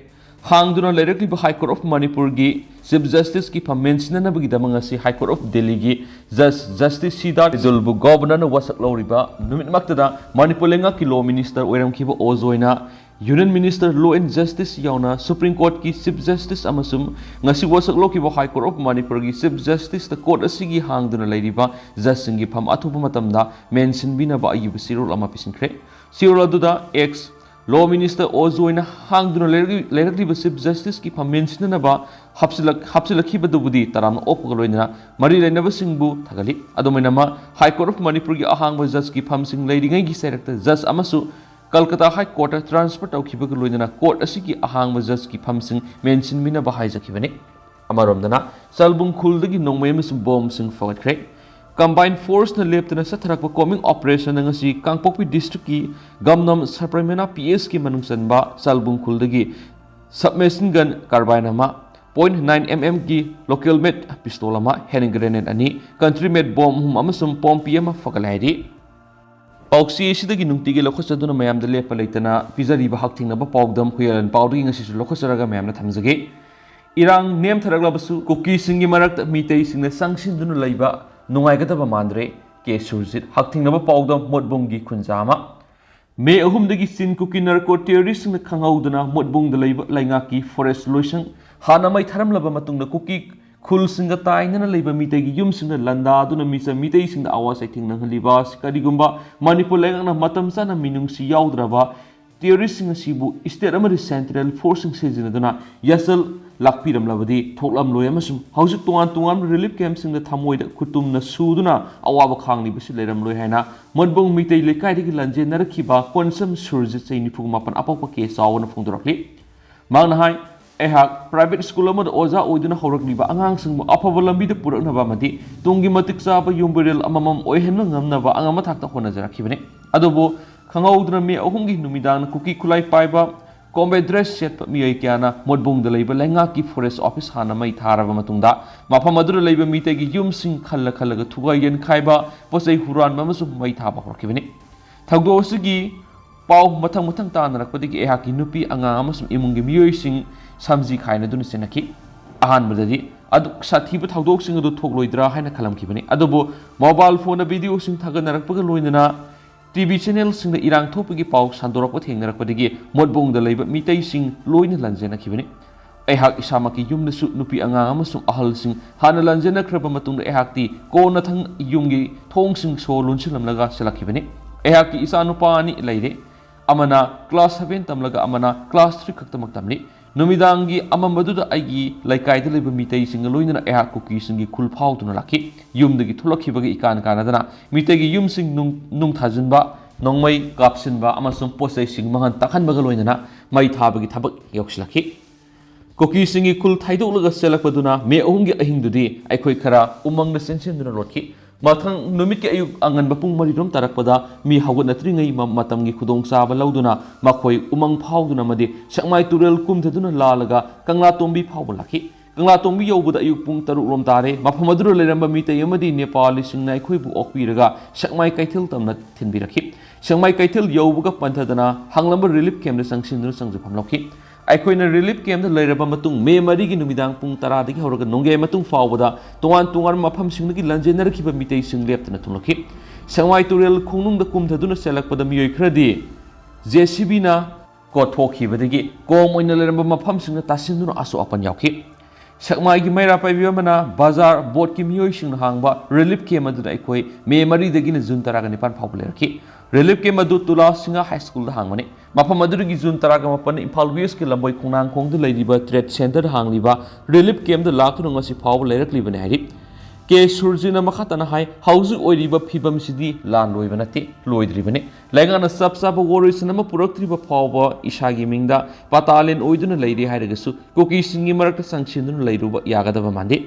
ꯍꯥꯡꯗꯨꯅ ꯂꯩꯔꯛꯂꯤꯕ High Court of ꯃꯅꯤꯄꯨꯔꯒꯤ Chief Justiceꯀꯤ ꯐꯝ ꯃꯦꯟꯁꯤꯟꯅꯅꯕꯒꯤꯗꯃꯛ ꯉꯁꯤ High Court of Delhiꯒꯤ Judge Justice ꯁꯤꯗꯥꯔ ꯏꯗꯨꯜꯕꯨ Governorꯅ ꯋꯥꯁꯛ ꯂꯧꯔꯤꯕ ꯅꯨꯃꯤꯠꯃꯛꯇꯗ ꯃꯅꯤꯄꯨꯔ ꯂꯩꯉꯥꯛꯀꯤ Law Minister ꯑꯣꯏꯔꯝꯈꯤꯕ ꯑꯣꯖꯣꯏꯅ Union Minister Law and Justice ꯌꯥꯎꯅ Supreme Courtꯀꯤ Chief Justice ꯑꯃꯁꯨꯡ ꯉꯁꯤ ꯋꯥꯁꯛ ꯂꯧꯈꯤꯕ High Court of ꯃꯅꯤꯄꯨꯔꯒꯤ Chief Justiceꯇ court ꯑꯁꯤꯒꯤ ꯍꯥꯡꯗꯨꯅ ꯂꯩꯔꯤꯕ judgeꯁꯤꯡꯒꯤ ꯐꯝ ꯑꯊꯨꯕ ꯃꯇꯝꯗ ꯃꯦꯟꯁꯤꯟꯕꯤꯅꯕ ꯑꯏꯕ ꯆꯦꯔꯣꯜ ꯑꯃ ꯄꯤꯁꯤꯟꯈ꯭ꯔꯦ꯫ ꯆꯦꯔꯣꯜ ꯑꯗꯨꯗ ex Law Minister ꯑꯣ ꯖꯣꯏꯅ ꯍꯥꯡꯗꯨꯅ ꯂꯩꯔꯛꯂꯤ-, ꯂꯩꯔꯛꯂꯤꯕ Chief Justiceꯀꯤ ꯐꯝ ꯃꯦꯟꯁꯤꯟꯅꯅꯕ ꯍꯥꯞꯆꯤꯜꯂꯛ-, ꯍꯥꯞꯆꯤꯜꯂꯛꯈꯤꯕꯗꯨꯕꯨꯗꯤ ꯇꯔꯥꯝꯅ ꯑꯣꯛꯄꯒ ꯂꯣꯏꯅꯅ ꯃꯔꯤ ꯂꯩꯅꯕꯁꯤꯡꯕꯨ ꯊꯥꯒꯠꯂꯤ꯫ ꯑꯗꯨꯃꯥꯏꯅ ꯃꯥ High Court of ꯃꯅꯤꯄꯨꯔꯒꯤ ꯑꯍꯥꯡꯕ judgeꯀꯤ ꯐꯝꯁꯤꯡ ꯂꯩꯔꯤꯉꯩꯒꯤ ꯆꯩꯔꯛꯇ judge ꯑꯃꯁꯨ ꯀꯜꯀꯇꯥ High Courtꯇ transfer ꯇꯧꯈꯤꯕꯒ ꯂꯣꯏꯅꯅ court ꯑꯁꯤꯒꯤ ꯑꯍꯥꯡꯕ judgeꯀꯤ ꯐꯝꯁꯤꯡ ꯃꯦꯟꯁꯤꯟꯕꯤꯅꯕ ꯍꯥꯏꯖꯈꯤꯕꯅꯤ꯫ ꯑꯃꯔꯣꯝꯗꯅ ꯆꯥꯜꯕꯨꯡ ꯈꯨꯜꯗꯒꯤ ꯅꯣꯡꯃꯩ ꯑꯃꯁꯨꯡ ꯕꯣꯝꯁꯤꯡ ꯐꯒꯠꯈ꯭ꯔꯦ꯫ Combined Forceꯅ ꯂꯦꯞꯇꯅ ꯆꯠꯊꯔꯛꯄ combing operationꯅ ꯉꯁꯤ ꯀꯥꯡꯄꯣꯛꯄꯤ districtꯀꯤ ꯒꯝꯅꯝ ꯁꯕꯔꯃꯦꯅꯥ P Sꯀꯤ ꯃꯅꯨꯡ ꯆꯟꯕ ꯆꯥꯜꯕꯨꯡ ꯈꯨꯜꯗꯒꯤ submachine gun carbine ꯑꯃ, point nine mmꯒꯤ local made pistol ꯑꯃ, hand grenade ꯑꯅꯤ, country made bomb ꯑꯍꯨꯝ ꯑꯃꯁꯨꯡ ꯄꯣꯝꯄꯤ ꯑꯃ ꯐꯒꯠꯂꯦ ꯍꯥꯏꯔꯤ꯫ ꯄꯥꯎꯆꯦ ꯑꯁꯤꯗꯒꯤ ꯅꯨꯡꯇꯤꯒꯤ ꯂꯧꯈꯠꯆꯗꯨꯅ ꯃꯌꯥꯝꯗ ꯂꯦꯞꯄ ꯂꯩꯇꯅ ꯄꯤꯖꯔꯤꯕ ꯍꯛꯊꯦꯡꯅꯕ ꯄꯥꯎꯗꯝ ꯍꯨꯏꯌꯥꯂꯟ ꯄꯥꯎꯗꯒꯤ ꯉꯁꯤꯁꯨ ꯂꯧꯈꯠꯆꯔꯒ ꯃꯌꯥꯝꯅ ꯊꯝꯖꯒꯦ꯫ ꯏꯔꯥꯡ ꯅꯦꯝꯊꯔꯛꯂꯕꯁꯨ ꯀꯨꯀꯤꯁꯤꯡꯒꯤ ꯃꯔꯛꯇ ꯃꯤꯇꯩꯁꯤꯡꯅ ꯆꯪꯁꯤꯟꯗꯨꯅ ꯂꯩꯕ ꯅꯨꯡꯉꯥꯏꯒꯗꯕ ꯃꯥꯟꯗ꯭ꯔꯦ꯫ ꯀꯦ ꯁꯨꯔꯖꯤꯠ꯫ ꯍꯛꯊꯦꯡꯅꯕ ꯄꯥꯎꯗꯝ ꯃꯣꯠꯕꯨꯡꯒꯤ ꯈꯨꯟꯖꯥ ꯑꯃ꯫ ꯃꯦ ꯑꯍꯨꯝꯗꯒꯤ ꯆꯤꯟ ꯀꯨꯀꯤ narco terroristꯁꯤꯡꯅ ꯈꯪꯍꯧꯗꯅ ꯃꯣꯠꯕꯨꯡꯗ ꯂꯩꯕ ꯂꯩꯉꯥꯛꯀꯤ forest ꯂꯣꯏꯁꯪ ꯍꯥꯟꯅ ꯃꯩ ꯊꯥꯔꯝꯂꯕ ꯃꯇꯨꯡꯗ ꯀꯨꯀꯤ ꯈꯨꯜꯁꯤꯡꯒ ꯇꯥꯏꯅꯅ ꯂꯩꯕ ꯃꯤꯇꯩꯒꯤ ꯌꯨꯝꯁꯤꯡꯗ ꯂꯥꯟꯗꯥꯗꯨꯅ ꯃꯤꯆꯝ ꯃꯤꯇꯩꯁꯤꯡꯗ ꯑꯋꯥ ꯆꯩꯊꯦꯡ ꯅꯪꯍꯜꯂꯤꯕ ꯑꯁꯤ ꯀꯔꯤꯒꯨꯝꯕ ꯃꯅꯤꯄꯨꯔ ꯂꯩꯉꯥꯛꯅ ꯃꯇꯝ ꯆꯥꯅ ꯃꯤꯅꯨꯡꯁꯤ ꯌꯥꯎꯗ꯭ꯔꯕ terroristꯁꯤꯡ ꯑꯁꯤꯕꯨ state ꯑꯃꯗꯤ central forceꯁꯤꯡ ꯁꯤꯖꯤꯟꯅꯗꯨꯅ ꯌꯥꯁꯜ ꯂꯥꯛꯄꯤꯔꯝꯂꯕꯗꯤ ꯊꯣꯛꯂꯝꯂꯣꯏ ꯑꯃꯁꯨꯡ ꯍꯧꯖꯤꯛ ꯇꯣꯉꯥꯟ ꯇꯣꯉꯥꯟꯕ relief campꯁꯤꯡꯗ ꯊꯃꯣꯏꯗ ꯈꯨꯇꯨꯝꯅ ꯁꯨꯗꯨꯅ ꯑꯋꯥꯕ ꯈꯥꯡꯂꯤꯕꯁꯤ ꯂꯩꯔꯝꯂꯣꯏ ꯍꯥꯏꯅ ꯃꯣꯠꯕꯨꯡ ꯃꯤꯇꯩ ꯂꯩꯀꯥꯏꯗꯒꯤ ꯂꯥꯟꯖꯦꯟꯅꯔꯛꯈꯤꯕ ꯀꯣꯟꯁꯝ ꯁꯨꯔꯖꯤꯠ ꯆꯍꯤ ꯅꯤꯐꯨ ꯃꯥꯄꯟ ꯑꯄꯣꯛꯄ ꯀꯦ ꯆꯥꯎꯕꯅ ꯐꯣꯡꯗꯣꯔꯛꯂꯤ꯫ ꯃꯍꯥꯛꯅ ꯍꯥꯏ, ꯑꯩꯍꯥꯛ private school ꯑꯃꯗ ꯑꯣꯖꯥ ꯑꯣꯏꯗꯨꯅ ꯍꯧꯔꯛꯂꯤꯕ ꯑꯉꯥꯡꯁꯤꯡꯕꯨ ꯑꯐꯕ ꯂꯝꯕꯤꯗ ꯄꯨꯔꯛꯅꯕ ꯑꯃꯗꯤ ꯇꯨꯡꯒꯤ ꯃꯇꯤꯛ ꯆꯥꯕ ꯌꯨꯝꯕꯨꯔꯦꯜ ꯑꯃꯃꯝ ꯑꯣꯏꯍꯟꯕ ꯉꯝꯅꯕ ꯑꯉꯝꯕ ꯊꯥꯛꯇ ꯍꯣꯠꯅꯖꯔꯛꯈꯤꯕꯅꯤ꯫ ꯑꯗꯨꯕꯨ ꯈꯪꯍꯧꯗꯅ ꯃꯦ ꯑꯍꯨꯝꯒꯤ ꯅꯨꯃꯤꯗꯥꯡꯗ ꯀꯨꯀꯤ ꯈꯨꯠꯂꯥꯏ ꯄꯥꯏꯕ combat dress ꯁꯦꯠꯄ ꯃꯤꯑꯣꯏ ꯀꯌꯥꯅ ꯃꯣꯠꯕꯨꯡꯗ ꯂꯩꯕ ꯂꯩꯉꯥꯛꯀꯤ forest office ꯍꯥꯟꯅ ꯃꯩ ꯊꯥꯔꯕ ꯃꯇꯨꯡꯗ ꯃꯐꯝ ꯑꯗꯨꯗ ꯂꯩꯕ ꯃꯤꯇꯩꯒꯤ ꯌꯨꯝꯁꯤꯡ ꯈꯜꯂ ꯈꯜꯂꯒ ꯊꯨꯒꯥꯏ ꯌꯦꯟꯈꯥꯏꯕ, ꯄꯣꯠ ꯆꯩ ꯍꯨꯔꯥꯟꯕ ꯑꯃꯁꯨꯡ ꯃꯩ ꯊꯥꯕ ꯍꯧꯔꯛꯈꯤꯕꯅꯤ꯫ ꯊꯧꯗꯣꯛ ꯑꯁꯤꯒꯤ ꯄꯥꯎ ꯃꯊꯪ ꯃꯊꯪ ꯇꯥꯅꯔꯛꯄꯗꯒꯤ ꯑꯩꯍꯥꯛꯀꯤ ꯅꯨꯄꯤ, ꯑꯉꯥꯡ ꯑꯃꯁꯨꯡ ꯏꯃꯨꯡꯒꯤ ꯃꯤꯑꯣꯏꯁꯤꯡ ꯁꯝꯖꯤ ꯈꯥꯏꯅꯗꯨꯅ ꯆꯦꯟꯅꯈꯤ꯫ ꯑꯍꯥꯟꯕꯗꯗꯤ ꯑꯗꯨꯛ ꯁꯥꯊꯤꯕ ꯊꯧꯗꯣꯛꯁꯤꯡ ꯑꯗꯨ ꯊꯣꯛꯂꯣꯏꯗ꯭ꯔꯥ ꯍꯥꯏꯅ ꯈꯜꯂꯝꯈꯤꯕꯅꯤ꯫ ꯑꯗꯨꯕꯨ mobile phoneꯗ videoꯁꯤꯡ ꯊꯥꯒꯠꯅꯔꯛꯄꯒ ꯂꯣꯏꯅꯅ TV channelꯁꯤꯡꯗ ꯏꯔꯥꯡ ꯊꯣꯛꯄꯒꯤ ꯄꯥꯎ ꯁꯟꯗꯣꯔꯛꯄ ꯊꯦꯡꯅꯔꯛꯄꯗꯒꯤ ꯃꯣꯠꯕꯨꯡꯗ ꯂꯩꯕ ꯃꯤꯇꯩꯁꯤꯡ ꯂꯣꯏꯅ ꯂꯥꯟꯖꯦꯟꯅꯈꯤꯕꯅꯤ꯫ ꯑꯩꯍꯥꯛ ꯏꯁꯥꯃꯛꯀꯤ ꯌꯨꯝꯗꯁꯨ ꯅꯨꯄꯤ ꯑꯉꯥꯡ ꯑꯃꯁꯨꯡ ꯑꯍꯜꯁꯤꯡ ꯍꯥꯟꯅ ꯂꯥꯟꯖꯦꯟꯅꯈ꯭ꯔꯕ ꯃꯇꯨꯡꯗ ꯑꯩꯍꯥꯛꯇꯤ ꯀꯣꯟꯅꯊꯪ ꯌꯨꯝꯒꯤ ꯊꯣꯡꯁꯤꯡ ꯁꯣ ꯂꯣꯟꯁꯤꯜꯂꯝꯂꯒ ꯆꯦꯜꯂꯛꯈꯤꯕꯅꯤ꯫ ꯑꯩꯍꯥꯛꯀꯤ ꯏꯆꯥꯅꯨꯄꯥ ꯑꯅꯤ ꯂꯩꯔꯦ꯫ ꯑꯃꯅ class seven ꯇꯝꯂꯒ ꯑꯃꯅ class three ꯈꯛꯇꯃꯛ ꯇꯝꯂꯤ꯫ ꯅꯨꯃꯤꯗꯥꯡꯒꯤ ꯑꯃꯝꯕꯗꯨꯗ ꯑꯩꯒꯤ ꯂꯩꯀꯥꯏꯗ ꯂꯩꯕ ꯃꯤꯇꯩꯁꯤꯡꯒ ꯂꯣꯏꯅꯅ ꯑꯩꯍꯥꯛ ꯀꯨꯀꯤꯁꯤꯡꯒꯤ ꯈꯨꯜ ꯐꯥꯎꯗꯨꯅ ꯂꯥꯛꯈꯤ꯫ ꯌꯨꯝꯗꯒꯤ ꯊꯣꯛꯂꯛꯈꯤꯕꯒ ꯏꯀꯥꯟ ꯀꯥꯟꯅꯗꯅ ꯃꯤꯇꯩꯒꯤ ꯌꯨꯝꯁꯤꯡ ꯅꯨꯡ, ꯅꯨꯡ ꯊꯥꯖꯤꯟꯕ, ꯅꯣꯡꯃꯩ ꯀꯥꯞꯁꯤꯟꯕ ꯑꯃꯁꯨꯡ ꯄꯣꯠ ꯆꯩꯁꯤꯡ ꯃꯥꯡꯍꯟ ꯇꯥꯛꯍꯟꯕꯒ ꯂꯣꯏꯅꯅ ꯃꯩ ꯊꯥꯕꯒꯤ ꯊꯕꯛ ꯌꯧꯁꯤꯜꯂꯛꯈꯤ꯫ ꯀꯨꯀꯤꯁꯤꯡꯒꯤ ꯈꯨꯜ ꯊꯩꯗꯣꯛꯂꯒ ꯆꯦꯜꯂꯛꯄꯗꯨꯅ ꯃꯦ ꯑꯍꯨꯝꯒꯤ ꯑꯍꯤꯡꯗꯨꯗꯤ ꯑꯩꯈꯣꯏ ꯈꯔ ꯎꯃꯪꯗ ꯆꯦꯟꯁꯤꯟꯗꯨꯅ ꯂꯣꯠꯈꯤ꯫ ꯃꯊꯪ ꯅꯨꯃꯤꯠꯀꯤ ꯑꯌꯨꯛ ꯑꯉꯟꯕ ꯄꯨꯡ ꯃꯔꯤ ꯔꯣꯝ ꯇꯥꯔꯛꯄꯗ ꯃꯤ ꯍꯧꯒꯠꯅꯗ꯭ꯔꯤꯉꯩ ꯃ-, ꯃꯇꯝꯒꯤ ꯈꯨꯗꯣꯡꯆꯥꯕ ꯂꯧꯗꯨꯅ ꯃꯈꯣꯏ ꯎꯃꯪ ꯐꯥꯎꯗꯨꯅ ꯑꯃꯗꯤ ꯁꯦꯛꯃꯥꯏ ꯇꯨꯔꯦꯜ ꯀꯨꯝꯊꯗꯨꯅ ꯂꯥꯜꯂꯒ ꯀꯪꯂꯥꯇꯣꯡꯕꯤ ꯐꯥꯎꯕ ꯂꯥꯛꯈꯤ꯫ ꯀꯪꯂꯥꯇꯣꯡꯕꯤ ꯌꯧꯕꯗ ꯑꯌꯨꯛ ꯄꯨꯡ ꯇꯔꯨꯛ ꯔꯣꯝ ꯇꯥꯔꯦ꯫ ꯃꯐꯝ ꯑꯗꯨꯗ ꯂꯩꯔꯝꯕ ꯃꯤꯇꯩ ꯑꯃꯗꯤ ꯅꯦꯄꯥꯂꯤꯁꯤꯡꯅ ꯑꯩꯈꯣꯏꯕꯨ ꯑꯣꯛꯄꯤꯔꯒ ꯁꯦꯛꯃꯥꯏ ꯀꯩꯊꯦꯜ ꯇꯝꯅ ꯊꯤꯟꯕꯤꯔꯛꯈꯤ꯫ ꯁꯦꯛꯃꯥꯏ ꯀꯩꯊꯦꯜ ꯌꯧꯕꯒ ꯄꯟꯊꯗꯅ ꯍꯥꯡꯂꯝꯕ relief camp ꯇ ꯆꯪꯁꯤꯟꯗꯨꯅ ꯆꯪꯖꯐꯝ ꯂꯧꯈꯤ꯫ ꯑꯩꯈꯣꯏꯅ relief camp ꯇ ꯂꯩꯔꯕ ꯃꯇꯨꯡ ꯃꯦ ꯃꯔꯤꯒꯤ ꯅꯨꯃꯤꯗꯥꯡ ꯄꯨꯡ ꯇꯔꯥꯗꯒꯤ ꯍꯧꯔꯒ ꯅꯣꯡꯌꯥꯏ ꯃꯇꯨꯡ ꯐꯥꯎꯕꯗ ꯇꯣꯉꯥꯟ ꯇꯣꯉꯥꯟꯕ ꯃꯐꯝꯁꯤꯡꯗꯒꯤ ꯂꯥꯟꯖꯦꯟꯅꯔꯛꯈꯤꯕ ꯃꯤꯇꯩꯁꯤꯡ ꯂꯦꯞꯇꯅ ꯊꯨꯡꯂꯛꯈꯤ꯫ ꯁꯦꯛꯃꯥꯏ ꯇꯨꯔꯦꯜ ꯈꯣꯡꯅꯨꯡꯗ ꯀꯨꯝꯊꯗꯨꯅ ꯆꯦꯜꯂꯛꯄꯗ ꯃꯤꯑꯣꯏ ꯈꯔꯗꯤ ꯖꯦ ꯁꯤ ꯕꯤꯅ ꯀꯣꯠꯊꯣꯛꯈꯤꯕꯗꯒꯤ ꯀꯣꯝ ꯑꯣꯏꯅ ꯂꯩꯔꯝꯕ ꯃꯐꯝꯁꯤꯡꯗ ꯇꯥꯁꯤꯟꯗꯨꯅ ꯑꯁꯣꯛ ꯑꯄꯟ ꯌꯥꯎꯈꯤ꯫ ꯁꯦꯛꯃꯥꯏꯒꯤ ꯃꯩꯔꯥ ꯄꯥꯏꯕꯤ ꯑꯃꯅ ꯕꯖꯥꯔ ꯕꯣꯠꯀꯤ ꯃꯤꯑꯣꯏꯁꯤꯡꯅ ꯍꯥꯡꯕ relief camp ꯑꯗꯨꯗ ꯑꯩꯈꯣꯏ ꯃꯦ ꯃꯔꯤꯗꯒꯤꯅ ꯖꯨꯟ ꯇꯔꯥꯒ ꯅꯤꯄꯥꯟ ꯐꯥꯎꯕ ꯂꯩꯔꯛꯈꯤ꯫ Relief camp ꯑꯗꯨ ꯇꯨꯂꯥ ꯁꯤꯡꯍ ꯍꯥꯏ ꯁ꯭ꯀꯨꯜꯗ ꯍꯥꯡꯕꯅꯤ꯫ ꯃꯐꯝ ꯑꯗꯨꯗꯒꯤ ꯖꯨꯟ ꯇꯔꯥꯒ ꯃꯥꯄꯟ ꯏꯝꯐꯥꯜ ꯋꯦꯁꯀꯤ ꯂꯝꯕꯣꯏ ꯈꯣꯡꯅꯥꯡꯈꯣꯡꯗ ꯂꯩꯔꯤꯕ trade centre ꯗ ꯍꯥꯡꯂꯤꯕ relief camp ꯇ ꯂꯥꯛꯇꯨꯅ ꯉꯁꯤ ꯐꯥꯎꯕ ꯂꯩꯔꯛꯂꯤꯕꯅꯤ ꯍꯥꯏꯔꯤ꯫ ꯀꯦ ꯁꯨꯔꯖꯤꯅ ꯃꯈꯥ ꯇꯥꯅ ꯍꯥꯏ, ꯍꯧꯖꯤꯛ ꯑꯣꯏꯔꯤꯕ ꯐꯤꯕꯝꯁꯤꯗꯤ ꯂꯥꯟ ꯂꯣꯏꯕ ꯅꯠꯇꯦ, ꯂꯣꯏꯗ꯭ꯔꯤꯕꯅꯤ꯫ ꯂꯩꯉꯥꯛꯅ ꯆꯞ ꯆꯥꯕ ꯋꯥꯔꯣꯏꯁꯤꯟ ꯑꯃ ꯄꯨꯔꯛꯇ꯭ꯔꯤꯕ ꯐꯥꯎꯕ ꯏꯁꯥꯒꯤ ꯃꯤꯡꯗ ꯄꯇꯥꯂꯦꯟ ꯑꯣꯏꯗꯨꯅ ꯂꯩꯔꯤ ꯍꯥꯏꯔꯒꯁꯨ ꯀꯨꯀꯤꯁꯤꯡꯒꯤ ꯃꯔꯛꯇ ꯆꯪꯁꯤꯟꯗꯨꯅ ꯂꯩꯔꯨꯕ ꯌꯥꯒꯗꯕ ꯃꯥꯟꯗꯦ꯫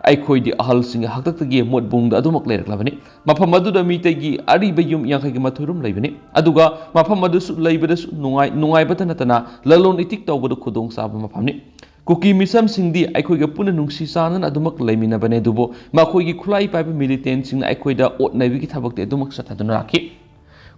ꯑꯩꯈꯣꯏꯗꯤ ꯑꯍꯜꯁꯤꯡꯒꯤ ꯍꯥꯛꯇꯛꯇꯒꯤ ꯃꯣꯠꯕꯨꯡꯗ ꯑꯗꯨꯃꯛ ꯂꯩꯔꯛꯂꯕꯅꯤ꯫ ꯃꯐꯝ ꯑꯗꯨꯗ ꯃꯤꯇꯩꯒꯤ ꯑꯔꯤꯕ ꯌꯨꯝ ꯌꯥꯡꯈꯩꯒꯤ ꯃꯊꯣꯏꯔꯣꯝ ꯂꯩꯕꯅꯤ꯫ ꯑꯗꯨꯒ ꯃꯐꯝ ꯑꯗꯨꯁꯨ ꯂꯩꯕꯗꯁꯨ ꯅꯨꯡꯉꯥꯏ-, ꯅꯨꯡꯉꯥꯏꯕꯇ ꯅꯠꯇꯅ ꯂꯂꯣꯟ ꯏꯇꯤꯛ ꯇꯧꯕꯗ ꯈꯨꯗꯣꯡꯆꯥꯕ ꯃꯐꯝꯅꯤ꯫ ꯀꯨꯀꯤ ꯃꯤꯆꯝꯁꯤꯡꯗꯤ ꯑꯩꯈꯣꯏꯒ ꯄꯨꯟꯅ ꯅꯨꯡꯁꯤ ꯆꯥꯟꯅꯅ ꯑꯗꯨꯃꯛ ꯂꯩꯃꯤꯟꯅꯕꯅꯦ, ꯑꯗꯨꯕꯨ ꯃꯈꯣꯏꯒꯤ ꯈꯨꯠꯂꯥꯏ ꯄꯥꯏꯕ militantꯁꯤꯡꯅ ꯑꯩꯈꯣꯏꯗ ꯑꯣꯠ ꯅꯩꯕꯒꯤ ꯊꯕꯛꯇꯤ ꯑꯗꯨꯃꯛ ꯆꯠꯊꯗꯨꯅ ꯂꯥꯛꯈꯤ꯫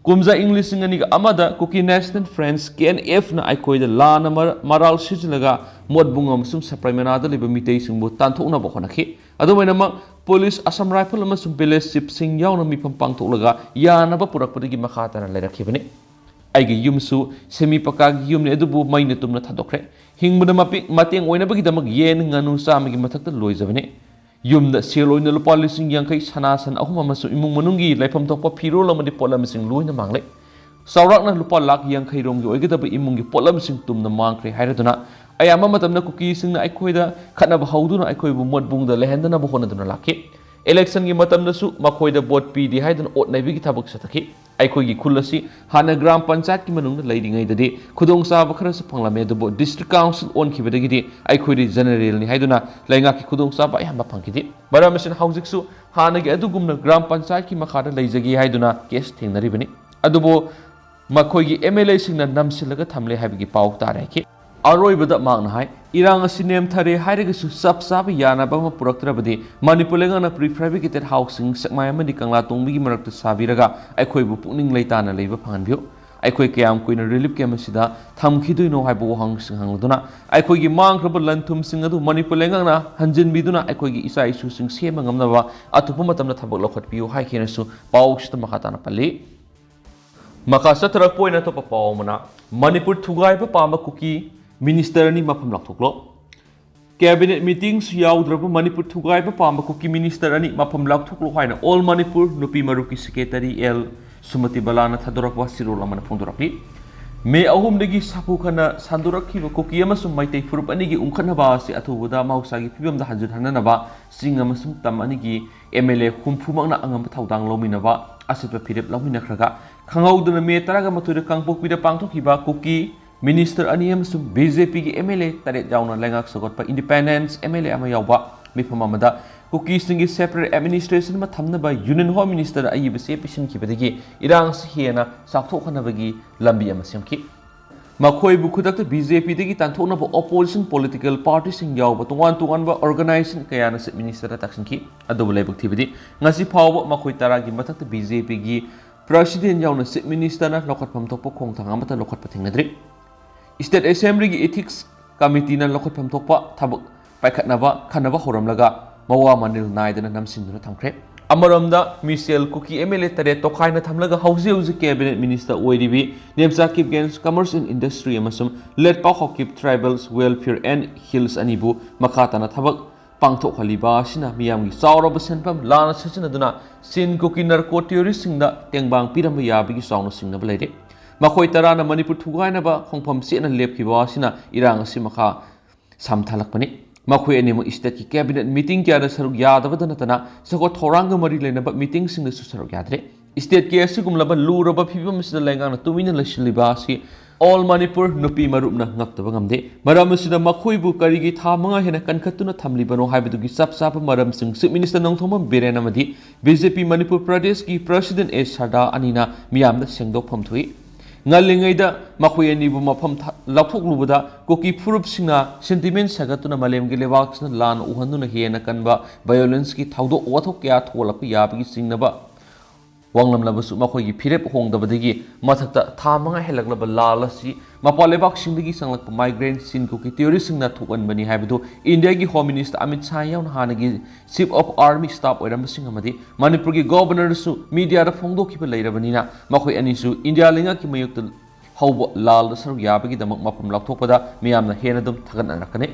ꯀꯨꯝꯖꯥ ꯏꯪ ꯂꯤꯁꯤꯡ ꯑꯅꯤꯒ ꯑꯃꯗ ꯀꯨꯀꯤ National Front, ꯀꯦ ꯑꯦꯟ ꯑꯦꯐꯅ ꯑꯩꯈꯣꯏꯗ ꯂꯥꯟꯅ ꯃꯔ-, ꯃꯔꯥꯜ ꯁꯤꯖꯤꯜꯂꯒ ꯃꯣꯠꯕꯨꯡ ꯑꯃꯁꯨꯡ ꯁꯄ꯭ꯔꯥꯏ ꯃꯅꯥꯗ ꯂꯩꯕ ꯃꯤꯇꯩꯁꯤꯡꯕꯨ ꯇꯥꯟꯊꯣꯛꯅꯕ ꯍꯣꯠꯅꯈꯤ꯫ ꯑꯗꯨꯝ ꯑꯣꯏꯅꯃꯛ, ꯄꯨꯂꯤꯁ, ꯑꯁꯥꯝ ꯔꯥꯏꯐꯜ ꯑꯃꯁꯨꯡ village chiefꯁꯤꯡ ꯌꯥꯎꯅ ꯃꯤꯐꯝ ꯄꯥꯡꯊꯣꯛꯂꯒ ꯌꯥꯅꯕ ꯄꯨꯔꯛꯄꯗꯒꯤ ꯃꯈꯥ ꯇꯥꯅ ꯂꯩꯔꯛꯈꯤꯕꯅꯤ꯫ ꯑꯩꯒꯤ ꯌꯨꯝꯁꯨ semi ꯄꯀꯥꯒꯤ ꯌꯨꯝꯅꯤ, ꯑꯗꯨꯕꯨ ꯃꯩꯅ ꯇꯨꯝꯅ ꯊꯥꯗꯣꯛꯈ꯭ꯔꯦ꯫ ꯍꯤꯡꯕꯗ ꯃꯄꯤ-, ꯃꯇꯦꯡ ꯑꯣꯏꯅꯕꯒꯤꯗꯃꯛ ꯌꯦꯟ, ꯉꯥꯅꯨ ꯆꯥꯝꯃꯒꯤ ꯃꯊꯛꯇ ꯂꯣꯏꯖꯕꯅꯤ꯫ ꯌꯨꯝꯗ ꯁꯦꯜ ꯑꯣꯏꯅ ꯂꯨꯄꯥ ꯂꯤꯁꯤꯡ ꯌꯥꯡꯈꯩ, ꯁꯅꯥ ꯁꯟ ꯑꯍꯨꯝ ꯑꯃꯁꯨꯡ ꯏꯃꯨꯡ ꯃꯅꯨꯡꯒꯤ ꯂꯩꯐꯝ ꯊꯣꯛꯄ ꯐꯤꯔꯣꯜ ꯑꯃꯗꯤ ꯄꯣꯠꯂꯝꯁꯤꯡ ꯂꯣꯏꯅ ꯃꯥꯡꯂꯦ꯫ ꯆꯥꯎꯔꯥꯛꯅ ꯂꯨꯄꯥ ꯂꯥꯈ ꯌꯥꯡꯈꯩ ꯔꯣꯝꯒꯤ ꯑꯣꯏꯒꯗꯕ ꯏꯃꯨꯡꯒꯤ ꯄꯣꯠꯂꯝꯁꯤꯡ ꯇꯨꯝꯅ ꯃꯥꯡꯈ꯭ꯔꯦ ꯍꯥꯏꯔꯗꯨꯅ ꯑꯌꯥꯝꯕ ꯃꯇꯝꯗ ꯀꯨꯀꯤꯁꯤꯡꯅ ꯑꯩꯈꯣꯏꯗ ꯈꯠꯅꯕ ꯍꯧꯗꯨꯅ ꯑꯩꯈꯣꯏꯕꯨ ꯃꯣꯠꯕꯨꯡꯗ ꯂꯩꯍꯟꯗꯅꯕ ꯍꯣꯠꯅꯗꯨꯅ ꯂꯥꯛꯈꯤ꯫ ꯏꯂꯦꯛꯁꯟꯒꯤ ꯃꯇꯝꯗꯁꯨ ꯃꯈꯣꯏꯗ ꯚꯣꯠ ꯄꯤꯗꯦ ꯍꯥꯏꯗꯨꯅ ꯑꯣꯠ ꯅꯩꯕꯒꯤ ꯊꯕꯛ ꯆꯠꯊꯈꯤ꯫ ꯑꯩꯈꯣꯏꯒꯤ ꯈꯨꯜ ꯑꯁꯤ ꯍꯥꯟꯅ ꯒ꯭ꯔꯥꯝ ꯄꯟꯆꯥꯌꯠꯀꯤ ꯃꯅꯨꯡꯗ ꯂꯩꯔꯤꯉꯩꯗꯗꯤ ꯈꯨꯗꯣꯡꯆꯥꯕ ꯈꯔꯁꯨ ꯐꯪꯂꯝꯃꯤ, ꯑꯗꯨꯕꯨ ꯗꯤꯁꯇ꯭ꯔꯤꯛ ꯀꯥꯎꯟꯁꯤꯜ ꯑꯣꯟꯈꯤꯕꯗꯒꯤꯗꯤ ꯑꯩꯈꯣꯏꯗꯤ ꯖꯦꯅꯔꯦꯜꯅꯤ ꯍꯥꯏꯗꯨꯅ ꯂꯩꯉꯥꯛꯀꯤ ꯈꯨꯗꯣꯡꯆꯥꯕ ꯑꯌꯥꯝꯕ ꯐꯪꯈꯤꯗꯦ꯫ ꯃꯔꯝ ꯑꯁꯤꯅ ꯍꯧꯖꯤꯛꯁꯨ ꯍꯥꯟꯅꯒꯤ ꯑꯗꯨꯒꯨꯝꯅ ꯒ꯭ꯔꯥꯝ ꯄꯟꯆꯥꯌꯠꯀꯤ ꯃꯈꯥꯗ ꯂꯩꯖꯒꯦ ꯍꯥꯏꯗꯨꯅ ꯀꯦꯁ ꯊꯦꯡꯅꯔꯤꯕꯅꯤ꯫ ꯑꯗꯨꯕꯨ ꯃꯈꯣꯏꯒꯤ ꯑꯦꯝ ꯑꯦꯜ ꯑꯦꯁꯤꯡꯅ ꯅꯝꯁꯤꯜꯂꯒ ꯊꯝꯂꯦ ꯍꯥꯏꯕꯒꯤ ꯄꯥꯎ ꯇꯥꯔꯦ ꯍꯥꯏꯈꯤ꯫ ꯑꯔꯣꯏꯕꯗ ꯃꯍꯥꯛꯅ ꯍꯥꯏ, ꯏꯔꯥꯡ ꯑꯁꯤ ꯅꯦꯝꯊꯔꯦ ꯍꯥꯏꯔꯒꯁꯨ ꯆꯞ ꯆꯥꯕ ꯌꯥꯅꯕ ꯑꯃ ꯄꯨꯔꯛꯇ꯭ꯔꯕꯗꯤ ꯃꯅꯤꯄꯨꯔ ꯂꯩꯉꯥꯛꯅ ꯄ꯭ꯔꯤ ꯐꯦꯕ꯭ꯔꯤꯀꯦꯇꯦꯠ ꯍꯥꯎꯁꯁꯤꯡ ꯁꯦꯛꯃꯥꯏ ꯑꯃꯗꯤ ꯀꯪꯂꯥ ꯇꯣꯡꯕꯤꯒꯤ ꯃꯔꯛꯇ ꯁꯥꯕꯤꯔꯒ ꯑꯩꯈꯣꯏꯕꯨ ꯄꯨꯛꯅꯤꯡ ꯂꯩꯇꯥꯅ ꯂꯩꯕ ꯐꯪꯍꯟꯕꯤꯌꯨ꯫ ꯑꯩꯈꯣꯏ ꯀꯌꯥꯝ ꯀꯨꯏꯅ ꯔꯤꯂꯤꯐ ꯀꯦꯝꯞ ꯑꯁꯤꯗ ꯊꯝꯈꯤꯗꯣꯏꯅꯣ ꯍꯥꯏꯕ ꯋꯥꯍꯪꯁꯤꯡ ꯍꯪꯂꯗꯨꯅ ꯑꯩꯈꯣꯏꯒꯤ ꯃꯥꯡꯈ꯭ꯔꯕ ꯂꯟ ꯊꯨꯝꯁꯤꯡ ꯑꯗꯨ ꯃꯅꯤꯄꯨꯔ ꯂꯩꯉꯥꯛꯅ ꯍꯟꯖꯤꯟꯕꯤꯗꯨꯅ ꯑꯩꯈꯣꯏꯒꯤ ꯏꯆꯥ ꯏꯁꯨꯁꯤꯡ ꯁꯦꯝꯕ ꯉꯝꯅꯕ ꯑꯊꯨꯕ ꯃꯇꯝꯗ ꯊꯕꯛ ꯂꯧꯈꯠꯄꯤꯌꯨ ꯍꯥꯏꯈꯤꯅꯁꯨ ꯄꯥꯎꯁꯤꯗ ꯃꯈꯥ ꯇꯥꯅ ꯄꯜꯂꯤ꯫ ꯃꯈꯥ ꯆꯠꯊꯔꯛꯄ ꯑꯣꯏꯅ ꯑꯇꯣꯞꯄ ꯄꯥꯎ ꯑꯃꯅ, ꯃꯅꯤꯄꯨꯔ ꯊꯨꯒꯥꯏꯕ ꯄꯥꯝꯕ ꯀꯨꯀꯤ ꯃꯤꯅꯤꯁꯇꯔ ꯑꯅꯤ ꯃꯐꯝ ꯂꯥꯎꯊꯣꯛꯂꯣ꯫ ꯀꯦꯕꯤꯅꯦꯠ ꯃꯤꯇꯤꯡꯁꯨ ꯌꯥꯎꯗ꯭ꯔꯕ ꯃꯅꯤꯄꯨꯔ ꯊꯨꯒꯥꯏꯕ ꯄꯥꯝꯕ ꯀꯨꯀꯤ ꯃꯤꯅꯤꯁꯇꯔ ꯑꯅꯤ ꯃꯐꯝ ꯂꯥꯎꯊꯣꯛꯂꯣ ꯍꯥꯏꯅ ꯑꯣꯜ ꯃꯅꯤꯄꯨꯔ ꯅꯨꯄꯤ ꯃꯔꯨꯞꯀꯤ ꯁꯦꯀ꯭ꯔꯦꯇꯔꯤ ꯑꯦꯜ ꯁꯨꯃꯇꯤ ꯕꯂꯥꯅ ꯊꯥꯗꯣꯔꯛꯄ ꯆꯦꯔꯣꯜ ꯑꯃꯅ ꯐꯣꯡꯗꯣꯔꯛꯂꯤ꯫ ꯃꯦ ꯑꯍꯨꯝꯗꯒꯤ ꯁꯥꯐꯨ ꯈꯟꯅ ꯁꯟꯗꯣꯔꯛꯈꯤꯕ ꯀꯨꯀꯤ ꯑꯃꯁꯨꯡ ꯃꯩꯇꯩ ꯐꯨꯔꯨꯞ ꯑꯅꯤꯒꯤ ꯎꯪꯈꯠꯅꯕ ꯑꯁꯤ ꯑꯊꯨꯕꯗ ꯃꯍꯧꯁꯥꯒꯤ ꯐꯤꯕꯝꯗ ꯍꯟꯖꯤꯟꯍꯟꯅꯅꯕ ꯆꯤꯡ ꯑꯃꯁꯨꯡ ꯇꯝ ꯑꯅꯤꯒꯤ ꯑꯦꯝ ꯑꯦꯜ ꯑꯦ ꯍꯨꯝꯐꯨꯃꯛꯅ ꯑꯉꯝꯕ ꯊꯧꯗꯥꯡ ꯂꯧꯃꯤꯟꯅꯕ ꯑꯁꯤꯠꯄ ꯐꯤꯔꯦꯞ ꯂꯧꯃꯤꯟꯅꯈ꯭ꯔꯒ, ꯈꯪꯍꯧꯗꯅ ꯃꯦ ꯇꯔꯥꯃꯥꯊꯣꯏꯗ ꯀꯥꯡꯄꯣꯛꯄꯤꯗ ꯄꯥꯡꯊꯣꯛꯈꯤꯕ ꯀꯨꯀꯤ ꯃꯤꯅꯤꯁꯇꯔ ꯑꯅꯤ ꯑꯃꯁꯨꯡ ꯕꯤ ꯖꯦ ꯄꯤꯒꯤ ꯑꯦꯝ ꯑꯦꯜ ꯑꯦ ꯇꯔꯦꯠ ꯌꯥꯎꯅ ꯂꯩꯉꯥꯛ ꯁꯧꯒꯠꯄ ꯏꯟꯗꯤꯄꯦꯟꯗꯦꯟꯁ ꯑꯦꯝ ꯑꯦꯜ ꯑꯦ ꯑꯃ ꯌꯥꯎꯕ ꯃꯤꯐꯝ ꯑꯃꯗ ꯀꯨꯀꯤꯁꯤꯡꯒꯤ ꯁꯦꯄꯔꯦꯠ ꯑꯦꯗꯃꯤꯅꯤꯁꯇ꯭ꯔꯦꯁꯟ ꯑꯃ ꯊꯝꯅꯕ ꯌꯨꯅꯤꯌꯟ ꯍꯣꯝ ꯃꯤꯅꯤꯁꯇꯔꯗ ꯑꯏꯕ ꯆꯦ ꯄꯤꯁꯤꯟꯈꯤꯕꯗꯒꯤ ꯏꯔꯥꯡ ꯑꯁꯤ ꯍꯦꯟꯅ ꯆꯥꯎꯊꯣꯛꯍꯟꯅꯕꯒꯤ ꯂꯝꯕꯤ ꯑꯃ ꯁꯦꯝꯈꯤ꯫ ꯃꯈꯣꯏꯕꯨ ꯈꯨꯗꯛꯇ ꯕꯤ ꯖꯦ ꯄꯤꯗꯒꯤ ꯇꯥꯟꯊꯣꯛꯅꯕ ꯑꯣꯄꯣꯖꯤꯁꯟ ꯄꯣꯂꯤꯇꯤꯀꯦꯜ ꯄꯥꯔꯇꯤꯁꯤꯡ ꯌꯥꯎꯕ ꯇꯣꯉꯥꯟ ꯇꯣꯉꯥꯟꯕ ꯑꯣꯔꯒꯅꯥꯏꯖꯦꯁꯟ ꯀꯌꯥꯅ ꯆꯤꯐ ꯃꯤꯅꯤꯁꯇꯔꯗ ꯇꯛꯁꯤꯟꯈꯤ꯫ ꯑꯗꯨꯕꯨ ꯂꯥꯏꯕꯛ ꯊꯤꯕꯗꯤ, ꯉꯁꯤ ꯐꯥꯎꯕ ꯃꯈꯣꯏ ꯇꯔꯥꯒꯤ ꯃꯊꯛꯇ ꯕꯤ ꯖꯦ ꯄꯤꯒꯤ ꯄ꯭ꯔꯁꯤꯗꯦꯟ ꯌꯥꯎꯅ ꯆꯤꯐ ꯃꯤꯅꯤꯁꯇꯔꯅ ꯂꯧꯈꯠꯐꯝ ꯊꯣꯛꯄ ꯈꯣꯡꯊꯥꯡ ꯑꯃꯠꯇ ꯂꯧꯈꯠꯄ ꯊꯦꯡꯅꯗ꯭ꯔꯤ꯫ ꯁ꯭ꯇꯦꯠ ꯑꯦꯁꯦꯝꯕ꯭ꯂꯤꯒꯤ ꯏꯊꯤꯛꯁ ꯀꯃꯤꯇꯤꯅ ꯂꯧꯈꯠꯐꯝ ꯊꯣꯛꯄ ꯊꯕꯛ ꯄꯥꯏꯈꯠꯅꯕ ꯈꯟꯅꯕ ꯍꯧꯔꯝꯂꯒ ꯃꯋꯥ ꯃꯅꯤꯜ ꯅꯥꯏꯗꯅ ꯅꯝꯁꯤꯟꯗꯨꯅ ꯊꯝꯈ꯭ꯔꯦ꯫ ꯑꯃꯔꯣꯝꯗ, ꯃꯤꯁꯦꯜ ꯀꯨꯀꯤ ꯑꯦꯝ ꯑꯦꯜ ꯑꯦ ꯇꯔꯦꯠ ꯇꯣꯈꯥꯏꯅ ꯊꯝꯂꯒ ꯍꯧꯖꯤꯛ ꯍꯧꯖꯤꯛ ꯀꯦꯕꯤꯅꯦꯠ ꯃꯤꯅꯤꯁꯇꯔ ꯑꯣꯏꯔꯤꯕꯤ ꯅꯦꯝꯆꯥ ꯀꯤꯞꯒꯦꯟꯁ ꯀꯃꯔꯁ ꯑꯦꯟ ꯏꯟꯗꯁꯇ꯭ꯔꯤ ꯑꯃꯁꯨꯡ Letpao Haokip tribals welfare and hills ꯑꯅꯤꯕꯨ ꯃꯈꯥ ꯇꯥꯅ ꯊꯕꯛ ꯄꯥꯡꯊꯣꯛꯍꯜꯂꯤꯕ ꯑꯁꯤꯅ ꯃꯤꯌꯥꯝꯒꯤ ꯆꯥꯎꯔꯕ ꯁꯦꯟꯐꯝ ꯂꯥꯟꯅ ꯁꯤꯖꯤꯟꯅꯗꯨꯅ ꯆꯤꯟ ꯀꯨꯀꯤ ꯅꯥꯔꯀꯣ ꯇꯦꯔꯣꯔꯤꯁꯁꯤꯡꯗ ꯇꯦꯡꯕꯥꯡ ꯄꯤꯔꯝꯕ ꯌꯥꯕꯒꯤ ꯆꯥꯎꯅ ꯆꯤꯡꯅꯕ ꯂꯩꯔꯤ꯫ ꯃꯈꯣꯏ ꯇꯔꯥꯅ ꯃꯅꯤꯄꯨꯔ ꯊꯨꯒꯥꯏꯅꯕ ꯈꯣꯡꯐꯝ ꯆꯦꯠꯅ ꯂꯦꯞꯈꯤꯕ ꯑꯁꯤꯅ ꯏꯔꯥꯡ ꯑꯁꯤ ꯃꯈꯥ ꯁꯝꯊꯍꯜꯂꯛꯄꯅꯤ꯫ ꯃꯈꯣꯏ ꯑꯅꯤꯃꯛ state ꯀꯤ cabinet meeting ꯀꯌꯥꯗ ꯁꯔꯨꯛ ꯌꯥꯗꯕꯗ ꯅꯠꯇꯅ ꯆꯥꯎꯈꯠ ꯊꯧꯔꯥꯡꯒ ꯃꯔꯤ ꯂꯩꯅꯕ meeting ꯁꯤꯡꯗꯁꯨ ꯁꯔꯨꯛ ꯌꯥꯗ꯭ꯔꯦ꯫ State ꯀꯤ ꯑꯁꯤꯒꯨꯝꯂꯕ ꯂꯨꯔꯕ ꯐꯤꯕꯝ ꯑꯁꯤꯗ ꯂꯩꯉꯥꯛꯅ ꯇꯨꯃꯤꯟꯅ ꯂꯩꯁꯤꯜꯂꯤꯕ ꯑꯁꯤ All Manipur ꯅꯨꯄꯤ ꯃꯔꯨꯞꯅ ꯉꯛꯇꯕ ꯉꯝꯗꯦ꯫ ꯃꯔꯝ ꯑꯁꯤꯅ ꯃꯈꯣꯏꯕꯨ ꯀꯔꯤꯒꯤ ꯊꯥ ꯃꯉꯥ ꯍꯦꯟꯅ ꯀꯟꯈꯠꯇꯨꯅ ꯊꯝꯂꯤꯕꯅꯣ ꯍꯥꯏꯕꯗꯨꯒꯤ ꯆꯞ ꯆꯥꯕ ꯃꯔꯝꯁꯤꯡ Chief Minister ꯅꯣꯡꯊꯣꯝꯕꯝ ꯕꯤꯔꯦꯟ ꯑꯃꯗꯤ B J P ꯃꯅꯤꯄꯨꯔ ꯄ꯭ꯔꯗꯦꯁꯀꯤ President ꯑꯦ ꯁꯔꯗꯥ ꯑꯅꯤꯅ ꯃꯤꯌꯥꯝꯗ ꯁꯦꯡꯗꯣꯛꯐꯝ ꯊꯣꯛꯏ꯫ ꯉꯜꯂꯤꯉꯩꯗ ꯃꯈꯣꯏ ꯑꯅꯤꯕꯨ ꯃꯐꯝ ꯊ-, ꯂꯧꯊꯣꯛꯂꯨꯕꯗ ꯀꯨꯀꯤ ꯐꯨꯔꯨꯞꯁꯤꯡꯅ sentiment ꯁꯥꯒꯠꯇꯨꯅ ꯃꯥꯂꯦꯝꯒꯤ ꯂꯩꯕꯥꯛꯁꯤꯡꯅ ꯂꯥꯟ ꯎꯍꯟꯗꯨꯅ ꯍꯦꯟꯅ ꯀꯟꯕ violence ꯀꯤ ꯊꯧꯗꯣꯛ ꯋꯥꯊꯣꯛ ꯀꯌꯥ ꯊꯣꯛꯂꯛꯄ ꯌꯥꯕꯒꯤ ꯆꯤꯡꯅꯕ ꯋꯥꯡꯂꯝꯂꯕꯁꯨ, ꯃꯈꯣꯏꯒꯤ ꯐꯤꯔꯦꯞ ꯍꯣꯡꯗꯕꯗꯒꯤ ꯃꯊꯛꯇ ꯊꯥ ꯃꯉꯥ ꯍꯦꯜꯂꯛꯂꯕ ꯂꯥꯜ ꯑꯁꯤ ꯃꯄꯥꯟ ꯂꯩꯕꯥꯛꯁꯤꯡꯗꯒꯤ ꯆꯪꯂꯛꯄ migrant ꯆꯤꯟ ꯀꯨꯀꯤ terrorist ꯁꯤꯡꯅ ꯊꯣꯛꯍꯟꯕꯅꯤ ꯍꯥꯏꯕꯗꯨ ꯏꯟꯗꯤꯌꯥꯒꯤ Home Minister ꯑꯃꯤꯠ ꯁꯥꯍ ꯌꯥꯎꯅ ꯍꯥꯟꯅꯒꯤ Chief of Army Staff ꯑꯣꯏꯔꯝꯕꯁꯤꯡ ꯑꯃꯗꯤ ꯃꯅꯤꯄꯨꯔꯒꯤ Governor ꯁꯨ media ꯗ ꯐꯣꯡꯗꯣꯛꯈꯤꯕ ꯂꯩꯔꯕꯅꯤꯅ, ꯃꯈꯣꯏ ꯑꯅꯤꯁꯨ ꯏꯟꯗꯤꯌꯥ ꯂꯩꯉꯥꯛꯀꯤ ꯃꯥꯌꯣꯛꯇ ꯍꯧꯕ ꯂꯥꯜꯗ ꯁꯔꯨꯛ ꯌꯥꯕꯒꯤꯗꯃꯛ ꯃꯐꯝ ꯂꯥꯎꯊꯣꯛꯄꯗ ꯃꯤꯌꯥꯝꯅ ꯍꯦꯟꯅ ꯑꯗꯨꯝ ꯊꯥꯒꯠꯅꯔꯛꯀꯅꯤ꯫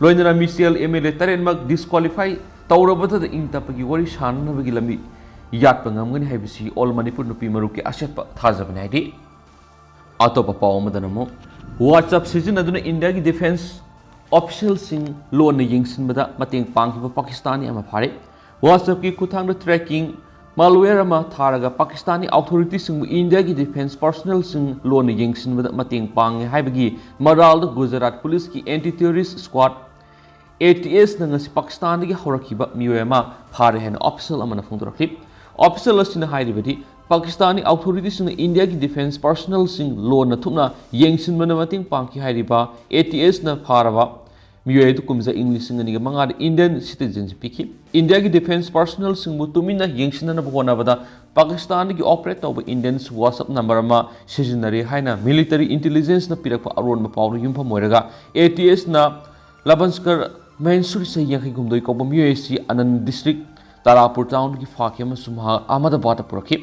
ꯂꯣꯏꯅꯅ Michael M L A ꯇꯔꯦꯠꯃꯛ disqualify ꯇꯧꯔꯕꯗ ꯏꯪ ꯇꯞꯄꯒꯤ ꯋꯥꯔꯤ ꯁꯥꯅꯅꯕꯒꯤ ꯂꯝꯕꯤ ꯌꯥꯠꯄ ꯉꯝꯒꯅꯤ ꯍꯥꯏꯕꯁꯤ All Manipur ꯅꯨꯄꯤ ꯃꯔꯨꯞꯀꯤ ꯑꯆꯦꯠꯄ ꯊꯥꯖꯕꯅꯤ ꯍꯥꯏꯗꯤ꯫ ꯑꯇꯣꯞꯄ ꯄꯥꯎ ꯑꯃꯗꯅ ꯑꯃꯨꯛ, WhatsApp ꯁꯤꯖꯤꯟꯅꯗꯨꯅ ꯏꯟꯗꯤꯌꯥꯒꯤ defence official ꯁꯤꯡ ꯂꯣꯟꯅ ꯌꯦꯡꯁꯤꯟꯕꯗ ꯃꯇꯦꯡ ꯄꯥꯡꯈꯤꯕ ꯄꯥꯀꯤꯁꯇꯥꯅꯤ ꯑꯃ ꯐꯥꯔꯦ꯫ WhatsApp ꯀꯤ ꯈꯨꯠꯊꯥꯡꯗ tracking malware ꯑꯃ ꯊꯥꯔꯒ ꯄꯥꯀꯤꯁꯇꯥꯅꯤ authority ꯁꯤꯡꯕꯨ ꯏꯟꯗꯤꯌꯥꯒꯤ defence personnel ꯁꯤꯡ ꯂꯣꯟꯅ ꯌꯦꯡꯁꯤꯟꯕꯗ ꯃꯇꯦꯡ ꯄꯥꯡꯉꯦ ꯍꯥꯏꯕꯒꯤ ꯃꯔꯥꯜꯗ ꯒꯨꯖꯔꯥꯠ ꯄꯨꯂꯤꯁꯀꯤ anti terrorist squad, A T S ꯅ ꯉꯁꯤ ꯄꯥꯀꯤꯁꯇꯥꯟꯗꯒꯤ ꯍꯧꯔꯛꯈꯤꯕ ꯃꯤꯑꯣꯏ ꯑꯃ ꯐꯥꯔꯦ ꯍꯥꯏꯅ official ꯑꯃꯅ ꯐꯣꯡꯗꯣꯔꯛꯈꯤ꯫ Official ꯑꯁꯤꯅ ꯍꯥꯏꯔꯤꯕꯗꯤ, ꯄꯥꯀꯤꯁꯇꯥꯅꯤ authority ꯁꯤꯡꯅ ꯏꯟꯗꯤꯌꯥꯒꯤ defence personnel ꯁꯤꯡ ꯂꯣꯟꯅ ꯊꯨꯞꯅ ꯌꯦꯡꯁꯤꯟꯕꯗ ꯃꯇꯦꯡ ꯄꯥꯡꯈꯤ ꯍꯥꯏꯔꯤꯕ A T S ꯅ ꯐꯥꯔꯕ ꯃꯤꯑꯣꯏ ꯑꯗꯨ ꯀꯨꯝꯖꯥ ꯏꯪ ꯂꯤꯁꯤꯡ ꯑꯅꯤꯒ ꯃꯉꯥꯗ Indian citizenship ꯄꯤꯈꯤ꯫ ꯏꯟꯗꯤꯌꯥꯒꯤ defence personnel ꯁꯤꯡꯕꯨ ꯇꯨꯃꯤꯟꯅ ꯌꯦꯡꯁꯤꯟꯅꯅꯕ ꯍꯣꯠꯅꯕꯗ ꯄꯥꯀꯤꯁꯇꯥꯟꯗꯒꯤ operate ꯇꯧꯕ Indians WhatsApp number ꯑꯃ ꯁꯤꯖꯤꯟꯅꯔꯦ ꯍꯥꯏꯅ military intelligence ꯅ ꯄꯤꯔꯛꯄ ꯑꯔꯣꯟꯕ ꯄꯥꯎꯗ ꯌꯨꯝꯐꯝ ꯑꯣꯏꯔꯒ A T S ꯅ ꯂꯕꯟꯁꯀꯔ ꯃꯍꯦꯟꯁꯨꯔꯤ, ꯆꯍꯤ ꯌꯥꯡꯈꯩ ꯍꯨꯝꯗꯣꯏ ꯀꯧꯕ ꯃꯤꯑꯣꯏ ꯑꯁꯤ ꯑꯅꯟ district ꯇꯥꯔꯥꯄꯨꯔ town ꯗꯒꯤ ꯐꯥꯈꯤ ꯑꯃꯁꯨꯡ ꯃꯍꯥꯛ ꯑꯍꯃꯗꯕꯥꯗꯇ ꯄꯨꯔꯛꯈꯤ꯫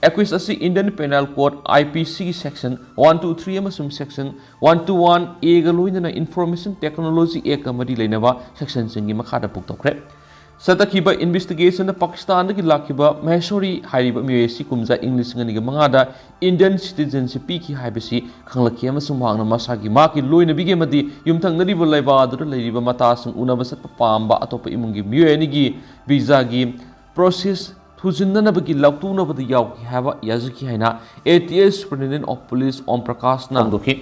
ꯑꯦꯀ꯭ꯌꯨꯁ ꯑꯁꯤ Indian Penal Code, I P C ꯒꯤ section one two three ꯑꯃꯁꯨꯡ section one two one A ꯒ ꯂꯣꯏꯅꯅ Information Technology Act ꯀ ꯃꯔꯤ ꯂꯩꯅꯕ section ꯁꯤꯡꯒꯤ ꯃꯈꯥꯗ ꯄꯨꯊꯣꯛꯈ꯭ꯔꯦ꯫ ꯆꯠꯊꯈꯤꯕ investigation ꯗ ꯄꯥꯀꯤꯁꯇꯥꯟꯗꯒꯤ ꯂꯥꯛꯈꯤꯕ ꯃꯍꯦꯁꯣꯔꯤ ꯍꯥꯏꯔꯤꯕ ꯃꯤꯑꯣꯏ ꯑꯁꯤ ꯀꯨꯝꯖꯥ ꯏꯪ ꯂꯤꯁꯤꯡ ꯑꯅꯤꯒ ꯃꯉꯥꯗ Indian citizenship ꯄꯤꯈꯤ ꯍꯥꯏꯕꯁꯤ ꯈꯪꯂꯛꯈꯤ ꯑꯃꯁꯨꯡ ꯃꯍꯥꯛꯅ ꯃꯁꯥꯒꯤ, ꯃꯍꯥꯛꯀꯤ ꯂꯣꯏꯅꯕꯤꯒꯤ ꯑꯃꯗꯤ ꯌꯨꯝꯊꯪꯅꯔꯤꯕ ꯂꯩꯕꯥꯛ ꯑꯗꯨꯗ ꯂꯩꯔꯤꯕ ꯃꯇꯥꯁꯤꯡ ꯎꯅꯕ ꯆꯠꯄ ꯄꯥꯝꯕ ꯑꯇꯣꯞꯄ ꯏꯃꯨꯡꯒꯤ ꯃꯤꯑꯣꯏ ꯑꯅꯤꯒꯤ visa ꯒꯤ process ꯊꯨꯖꯤꯟꯅꯅꯕꯒꯤ ꯂꯥꯎꯊꯣꯛꯅꯕꯗ ꯌꯥꯎꯈꯤ ꯍꯥꯏꯕ ꯌꯥꯖꯈꯤ ꯍꯥꯏꯅ A T S Superintendent of Police Om Prakash ꯅ ꯐꯣꯡꯗꯣꯛꯈꯤ꯫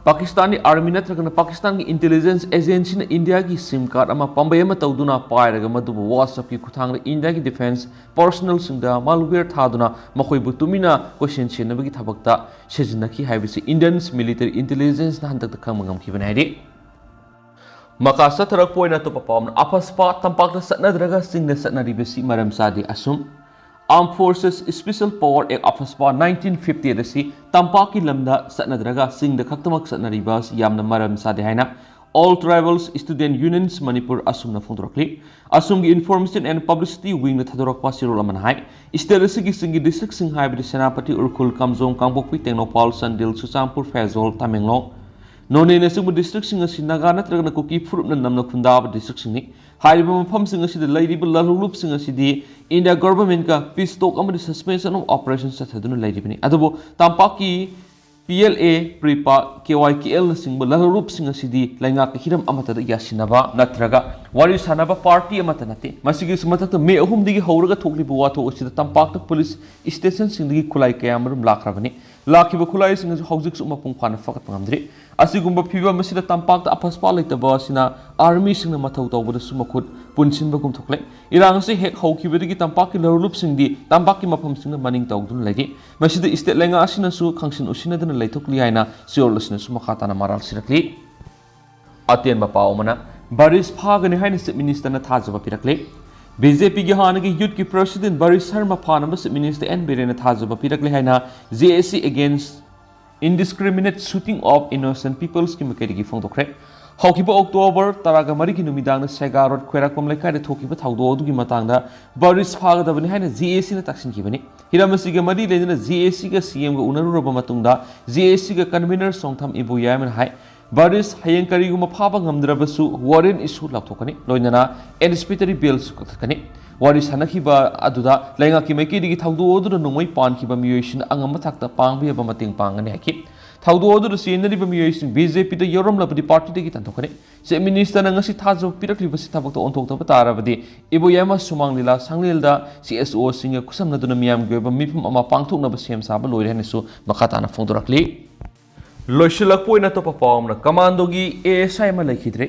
ꯄꯥꯀꯤꯁꯇꯥꯟꯒꯤ army ꯅꯠꯇ꯭ꯔꯒꯅ ꯄꯥꯀꯤꯁꯇꯥꯟꯒꯤ intelligence agency ꯅ ꯏꯟꯗꯤꯌꯥꯒꯤ SIM card ꯑꯃ ꯄꯥꯝꯕꯩ ꯑꯃ ꯇꯧꯗꯨꯅ ꯄꯥꯏꯔꯒ ꯃꯗꯨꯕꯨ WhatsApp ꯀꯤ ꯈꯨꯠꯊꯥꯡꯗ ꯏꯟꯗꯤꯌꯥꯒꯤ defence personnel ꯁꯤꯡꯗ malware ꯊꯥꯗꯨꯅ ꯃꯈꯣꯏꯕꯨ ꯇꯨꯃꯤꯟꯅ ꯀꯣꯏꯁꯦꯟ ꯁꯦꯟꯅꯕꯒꯤ ꯊꯕꯛꯇ ꯁꯤꯖꯤꯟꯅꯈꯤ ꯍꯥꯏꯕꯁꯤ Indian military intelligence ꯅ ꯍꯟꯗꯛꯇ ꯈꯪꯕ ꯉꯝꯈꯤꯕꯅꯤ ꯍꯥꯏꯔꯤ꯫ ꯃꯈꯥ ꯆꯠꯊꯔꯛꯄ ꯑꯣꯏꯅ ꯑꯇꯣꯞꯄ ꯄꯥꯎ ꯑꯃꯅ, ꯑꯐꯁꯄꯥ ꯇꯝꯄꯥꯛꯇ ꯆꯠꯅꯗ꯭ꯔꯒ ꯆꯤꯡꯗ ꯆꯠꯅꯔꯤꯕꯁꯤ ꯃꯔꯝ ꯆꯥꯗꯦ꯫ ꯑꯁꯨꯝ, Armed Forces Special Power Act, ꯑꯐꯁꯄꯥ nineteen fifty eight ꯑꯁꯤ ꯇꯝꯄꯥꯛꯀꯤ ꯂꯝꯗ ꯆꯠꯅꯗ꯭ꯔꯒ ꯆꯤꯡꯗ ꯈꯛꯇꯃꯛ ꯆꯠꯅꯔꯤꯕ ꯑꯁꯤ ꯌꯥꯝꯅ ꯃꯔꯝ ꯆꯥꯗꯦ ꯍꯥꯏꯅ All Tribals Student Unions Manipur, ꯑꯁꯨꯝꯅ ꯐꯣꯡꯗꯣꯔꯛꯂꯤ꯫ ꯑꯁꯨꯝꯒꯤ Information and Publicity Wing ꯅ ꯊꯥꯗꯣꯔꯛꯄ ꯆꯦꯔꯣꯜ ꯑꯃꯅ ꯍꯥꯏ, state ꯑꯁꯤꯒꯤ ꯆꯤꯡꯒꯤ district ꯁꯤꯡ ꯍꯥꯏꯕꯗꯤ ꯁꯦꯅꯥꯄꯇꯤ, ꯎꯈ꯭ꯔꯨꯜ, ꯀꯥꯝꯖꯣꯡ, ꯀꯥꯡꯄꯣꯛꯄꯤ, ꯇꯦꯡꯅꯧꯄꯥꯜ, ꯆꯥꯟꯗꯦꯜ, ꯆꯨꯔꯆꯥꯟꯄꯨꯔ, ꯐꯦꯖꯣꯜ, ꯇꯃꯦꯡꯂꯣꯡ, ꯅꯣꯅꯦꯅꯆꯤꯡꯕ district ꯁꯤꯡ ꯑꯁꯤ ꯅꯥꯒꯥ ꯅꯠꯇ꯭ꯔꯒꯅ ꯀꯨꯀꯤ ꯐꯨꯔꯨꯞꯅ ꯅꯝꯅ ꯈꯨꯟꯗꯥꯕ district ꯁꯤꯡꯅꯤ꯫ ꯍꯥꯏꯔꯤꯕ ꯃꯐꯝꯁꯤꯡ ꯑꯁꯤꯗ ꯂꯩꯔꯤꯕ ꯂꯥꯜꯍꯧꯂꯨꯞꯁꯤꯡ ꯑꯁꯤꯗꯤ India government ꯀ peace talk ꯑꯃꯗꯤ suspension of operation ꯆꯠꯊꯗꯨꯅ ꯂꯩꯔꯤꯕꯅꯤ꯫ ꯑꯗꯨꯕꯨ ꯇꯝꯄꯥꯛꯀꯤ P L A, PREPA, K Y K L ꯅꯆꯤꯡꯕ ꯂꯥꯜꯍꯧꯂꯨꯞꯁꯤꯡ ꯑꯁꯤꯗꯤ ꯂꯩꯉꯥꯛꯀꯤ ꯍꯤꯔꯝ ꯑꯃꯠꯇꯗ ꯌꯥꯁꯤꯟꯅꯕ ꯅꯠꯇ꯭ꯔꯒ ꯋꯥꯔꯤ ꯁꯥꯅꯕ party ꯑꯃꯠꯇ ꯅꯠꯇꯦ꯫ ꯃꯁꯤꯒꯤꯁꯨ ꯃꯊꯛꯇ, ꯃꯦ ꯑꯍꯨꯝꯗꯒꯤ ꯍꯧꯔꯒ ꯊꯣꯛꯂꯤꯕ ꯋꯥꯊꯣꯛ ꯑꯁꯤꯗ ꯇꯝꯄꯥꯛꯇ police station ꯁꯤꯡꯗꯒꯤ ꯈꯨꯠꯂꯥꯏ ꯀꯌꯥ ꯑꯃꯔꯣꯝ ꯂꯥꯛꯈ꯭ꯔꯕꯅꯤ꯫ ꯂꯥꯛꯈꯤꯕ ꯈꯨꯠꯂꯥꯏꯁꯤꯡ ꯑꯁꯤ ꯍꯧꯖꯤꯛꯁꯨ ꯃꯄꯨꯡ ꯐꯥꯅ ꯐꯒꯠꯄ ꯉꯝꯗ꯭ꯔꯤ꯫ ꯑꯁꯤꯒꯨꯝꯕ ꯐꯤꯚꯝ ꯑꯁꯤꯗ ꯇꯝꯄꯥꯛꯇ ꯑꯐꯁꯄꯥ ꯂꯩꯇꯕ ꯑꯁꯤꯅ army ꯁꯤꯡꯅ ꯃꯊꯧ ꯇꯧꯕꯗꯁꯨ ꯃꯈꯨꯠ ꯄꯨꯟꯁꯤꯟꯕꯒꯨꯝ ꯊꯣꯛꯂꯦ꯫ ꯏꯔꯥꯡ ꯑꯁꯤ ꯍꯦꯛ ꯍꯧꯈꯤꯕꯗꯒꯤ ꯇꯝꯄꯥꯛꯀꯤ ꯂꯥꯜꯍꯧꯂꯨꯞꯁꯤꯡꯗꯤ ꯇꯝꯄꯥꯛꯀꯤ ꯃꯐꯝꯁꯤꯡꯗ ꯃꯅꯤꯡ ꯇꯧꯗꯨꯅ ꯂꯩꯔꯤ꯫ ꯃꯁꯤꯗ state ꯂꯩꯉꯥꯛ ꯑꯁꯤꯅꯁꯨ ꯈꯪꯁꯤꯟ ꯎꯁꯤꯟꯅꯗꯨꯅ ꯂꯩꯊꯣꯛꯂꯤ ꯍꯥꯏꯅ ꯆꯦꯔꯣꯜ ꯑꯁꯤꯅꯁꯨ ꯃꯈꯥ ꯇꯥꯅ ꯃꯔꯥꯜ ꯁꯤꯔꯛꯂꯤ꯫ ꯑꯇꯦꯟꯕ ꯄꯥꯎ ꯑꯃꯅ, ꯕꯥꯔꯤꯁ ꯐꯥꯒꯅꯤ ꯍꯥꯏꯅ Chief Minister ꯅ ꯊꯥꯖꯕ ꯄꯤꯔꯛꯂꯦ꯫ B J P ꯒꯤ ꯍꯥꯟꯅꯒꯤ youth ꯀꯤ president ꯕꯥꯔꯤꯁ ꯁꯔꯃ ꯐꯥꯅꯕ Chief Minister N Biren ꯅ ꯊꯥꯖꯕ ꯄꯤꯔꯛꯂꯦ ꯍꯥꯏꯅ J A C Against Indiscriminate Shooting of Innocent Peoples ꯀꯤ ꯃꯥꯏꯀꯩꯗꯒꯤ ꯐꯣꯡꯗꯣꯛꯈ꯭ꯔꯦ꯫ ꯍꯧꯈꯤꯕ ꯑꯣꯛꯇꯣꯕꯔ ꯇꯔꯥꯒ ꯃꯔꯤꯒꯤ ꯅꯨꯃꯤꯗꯥꯡꯗ ꯁꯦꯒꯥ ꯔꯣꯗ ꯈ꯭ꯋꯥꯏꯔꯥꯛꯄꯝ ꯂꯩꯀꯥꯏꯗ ꯊꯣꯛꯈꯤꯕ ꯊꯧꯗꯣꯛ ꯑꯗꯨꯒꯤ ꯃꯇꯥꯡꯗ ꯕꯥꯔꯤꯁ ꯐꯥꯒꯗꯕꯅꯤ ꯍꯥꯏꯅ ꯖꯦ ꯑꯦ ꯁꯤꯅ ꯇꯛꯁꯤꯟꯈꯤꯕꯅꯤ꯫ ꯍꯤꯔꯝ ꯑꯁꯤꯒ ꯃꯔꯤ ꯂꯩꯅꯅ ꯖꯦ ꯑꯦ ꯁꯤꯒ ꯁꯤ ꯑꯦꯝꯒ ꯎꯅꯔꯨꯔꯕ ꯃꯇꯨꯡꯗ ꯖꯦ ꯑꯦ ꯁꯤꯒ ꯀꯟꯚꯤꯅꯔ ꯆꯣꯡꯊꯝ ꯏꯕꯣꯌꯥꯏꯃꯅ ꯍꯥꯏ, ꯕꯥꯔꯤꯁ ꯍꯌꯦꯡ ꯀꯔꯤꯒꯨꯝꯕ ꯐꯥꯕ ꯉꯝꯗ꯭ꯔꯕꯁꯨ ꯋꯥꯔꯦꯟ ꯏꯁꯨ ꯂꯥꯎꯊꯣꯛꯀꯅꯤ, ꯂꯣꯏꯅꯅ ꯑꯦꯟꯇꯤꯁꯤꯄꯦꯇꯔꯤ ꯕꯦꯜꯁꯨ ꯀꯛꯊꯠꯀꯅꯤ꯫ ꯋꯥꯔꯤ ꯁꯥꯟꯅꯈꯤꯕ ꯑꯗꯨꯗ ꯂꯩꯉꯥꯛꯀꯤ ꯃꯥꯏꯀꯩꯗꯒꯤ ꯊꯧꯗꯣꯛ ꯑꯗꯨꯗ ꯅꯣꯡꯃꯩ ꯄꯥꯟꯈꯤꯕ ꯃꯤꯑꯣꯏꯁꯤꯡ ꯑꯉꯝꯕ ꯊꯥꯛꯇ ꯄꯥꯡꯕ ꯌꯥꯕ ꯃꯇꯦꯡ ꯄꯥꯡꯒꯅꯤ ꯍꯥꯏꯈꯤ꯫ ꯊꯧꯗꯣꯛ ꯑꯗꯨꯗ ꯆꯦꯟꯅꯔꯤꯕ ꯃꯤꯑꯣꯏꯁꯤꯡ ꯕꯤ ꯖꯦ ꯄꯤꯗ ꯌꯥꯎꯔꯝꯂꯕꯗꯤ ꯄꯥꯔꯇꯤꯗꯒꯤ ꯇꯥꯟꯊꯣꯛꯀꯅꯤ꯫ ꯆꯤꯐ ꯃꯤꯅꯤꯁꯇꯔꯅ ꯉꯁꯤ ꯊꯥꯖꯕ ꯄꯤꯔꯛꯂꯤꯕꯁꯤ ꯊꯕꯛꯇ ꯑꯣꯟꯊꯣꯛꯇꯕ ꯇꯥꯔꯕꯗꯤ ꯏꯕꯣꯌꯥꯏꯃ ꯁꯨꯃꯥꯡ ꯂꯤꯂꯥ ꯁꯪꯂꯦꯜꯗ ꯁꯤ ꯑꯦꯁ ꯑꯣꯁꯤꯡꯒ ꯈꯨꯠꯁꯝꯅꯗꯨꯅ ꯃꯤꯌꯥꯝꯒꯤ ꯑꯣꯏꯕ ꯃꯤꯐꯝ ꯑꯃ ꯄꯥꯡꯊꯣꯛꯅꯕ ꯁꯦꯝ ꯁꯥꯕ ꯂꯣꯏꯔꯦ ꯍꯥꯏꯅꯁꯨ ꯃꯈꯥ ꯇꯥꯅ ꯐꯣꯡꯗꯣꯔꯛꯂꯤ꯫ ꯂꯣꯏꯁꯤꯜꯂꯛꯄ ꯑꯣꯏꯅ ꯑꯇꯣꯞꯄ ꯄꯥꯎ ꯑꯃꯅ, ꯀꯃꯥꯟꯗꯣꯒꯤ ꯑꯦ ꯑꯦꯁ ꯑꯥꯏ ꯑꯃ ꯂꯩꯈꯤꯗ꯭ꯔꯦ꯫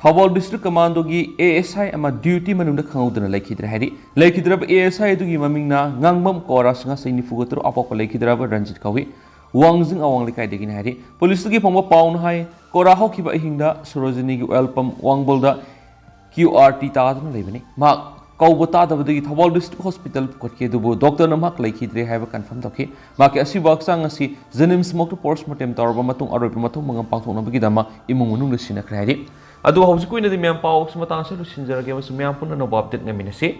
ꯊꯧꯕꯥꯜ ꯗꯤꯁꯇ꯭ꯔꯤꯛ ꯀꯃꯥꯟꯗꯣꯒꯤ ꯑꯦ ꯑꯦꯁ ꯑꯥꯏ ꯑꯃ ꯗ꯭ꯌꯨꯇꯤ ꯃꯅꯨꯡꯗ ꯈꯪꯍꯧꯗꯅ ꯂꯩꯈꯤꯗ꯭ꯔꯦ ꯍꯥꯏꯔꯤ꯫ ꯂꯩꯈꯤꯗ꯭ꯔꯕ ꯑꯦ ꯑꯦꯁ ꯑꯥꯏ ꯑꯗꯨꯒꯤ ꯃꯃꯤꯡꯅ ꯉꯥꯡꯕꯝ ꯀꯣꯔꯥꯁ, ꯉꯁꯤ ꯅꯤꯐꯨꯒ ꯇꯔꯨꯛ, ꯑꯄꯣꯛꯄ ꯂꯩꯈꯤꯗ꯭ꯔꯕ ꯔꯟꯖꯤꯠ ꯀꯧꯏ꯫ ꯋꯥꯡꯖꯤꯡ ꯑꯋꯥꯡ ꯂꯩꯀꯥꯏꯗꯒꯤꯅꯤ ꯍꯥꯏꯔꯤ꯫ ꯄꯨꯂꯤꯁꯇꯒꯤ ꯐꯪꯕ ꯄꯥꯎꯅ ꯍꯥꯏ, ꯀꯣꯔꯥ ꯍꯧꯈꯤꯕ ꯑꯍꯤꯡꯗ ꯁꯣꯔꯣꯖꯤꯅꯤꯒꯤ ꯑꯣꯏꯜ ꯄꯝ ꯋꯥꯡꯕꯜꯗ ꯀ꯭ꯌꯨ ꯑꯥꯔ ꯇꯤ ꯇꯥꯗꯨꯅ ꯂꯩꯕꯅꯤ꯫ ꯃꯍꯥꯛ ꯀꯧꯕ ꯇꯥꯗꯕꯗꯒꯤ ꯊꯧꯕꯥꯜ ꯗꯤꯁꯇ꯭ꯔꯤꯛ ꯍꯣꯁꯄꯤꯇꯥꯜ ꯄꯨꯈꯠꯈꯤ, ꯑꯗꯨꯕꯨ ꯗꯣꯛꯇꯔꯅ ꯃꯍꯥꯛ ꯂꯩꯈꯤꯗ꯭ꯔꯦ ꯍꯥꯏꯕ ꯀꯟꯐꯥꯔꯝ ꯇꯧꯈꯤ꯫ ꯃꯍꯥꯛꯀꯤ ꯑꯁꯤꯕ ꯍꯛꯆꯥꯡ ꯑꯁꯤ ꯖꯦꯅꯤꯝꯁꯃꯛꯇ ꯄꯣꯁꯃꯣꯔꯇꯦꯝ ꯇꯧꯔꯕ ꯃꯇꯨꯡ ꯑꯔꯣꯏꯕ ꯃꯊꯧ ꯃꯉꯝ ꯄꯥꯡꯊꯣꯛꯅꯕꯒꯤꯗꯃꯛ ꯏꯃꯨꯡ ꯃꯅꯨꯡꯅ ꯁꯤꯟꯅꯈ꯭ꯔꯦ ꯍꯥꯏꯔꯤ꯫ ꯑꯗꯨꯕꯨ ꯍꯧꯖꯤꯛꯀꯤ ꯑꯣꯏꯅꯗꯤ ꯃꯌꯥꯝ ꯄꯥꯎ ꯑꯁꯤ ꯃꯇꯥꯡ ꯑꯁꯤꯗ ꯂꯣꯏꯁꯤꯟꯖꯔꯒꯦ ꯑꯃꯁꯨꯡ ꯃꯌꯥꯝ ꯄꯨꯟꯅ ꯑꯅꯧꯕ ꯑꯞꯗꯦꯠ ꯉꯥꯏꯃꯤꯟꯅꯁꯤ꯫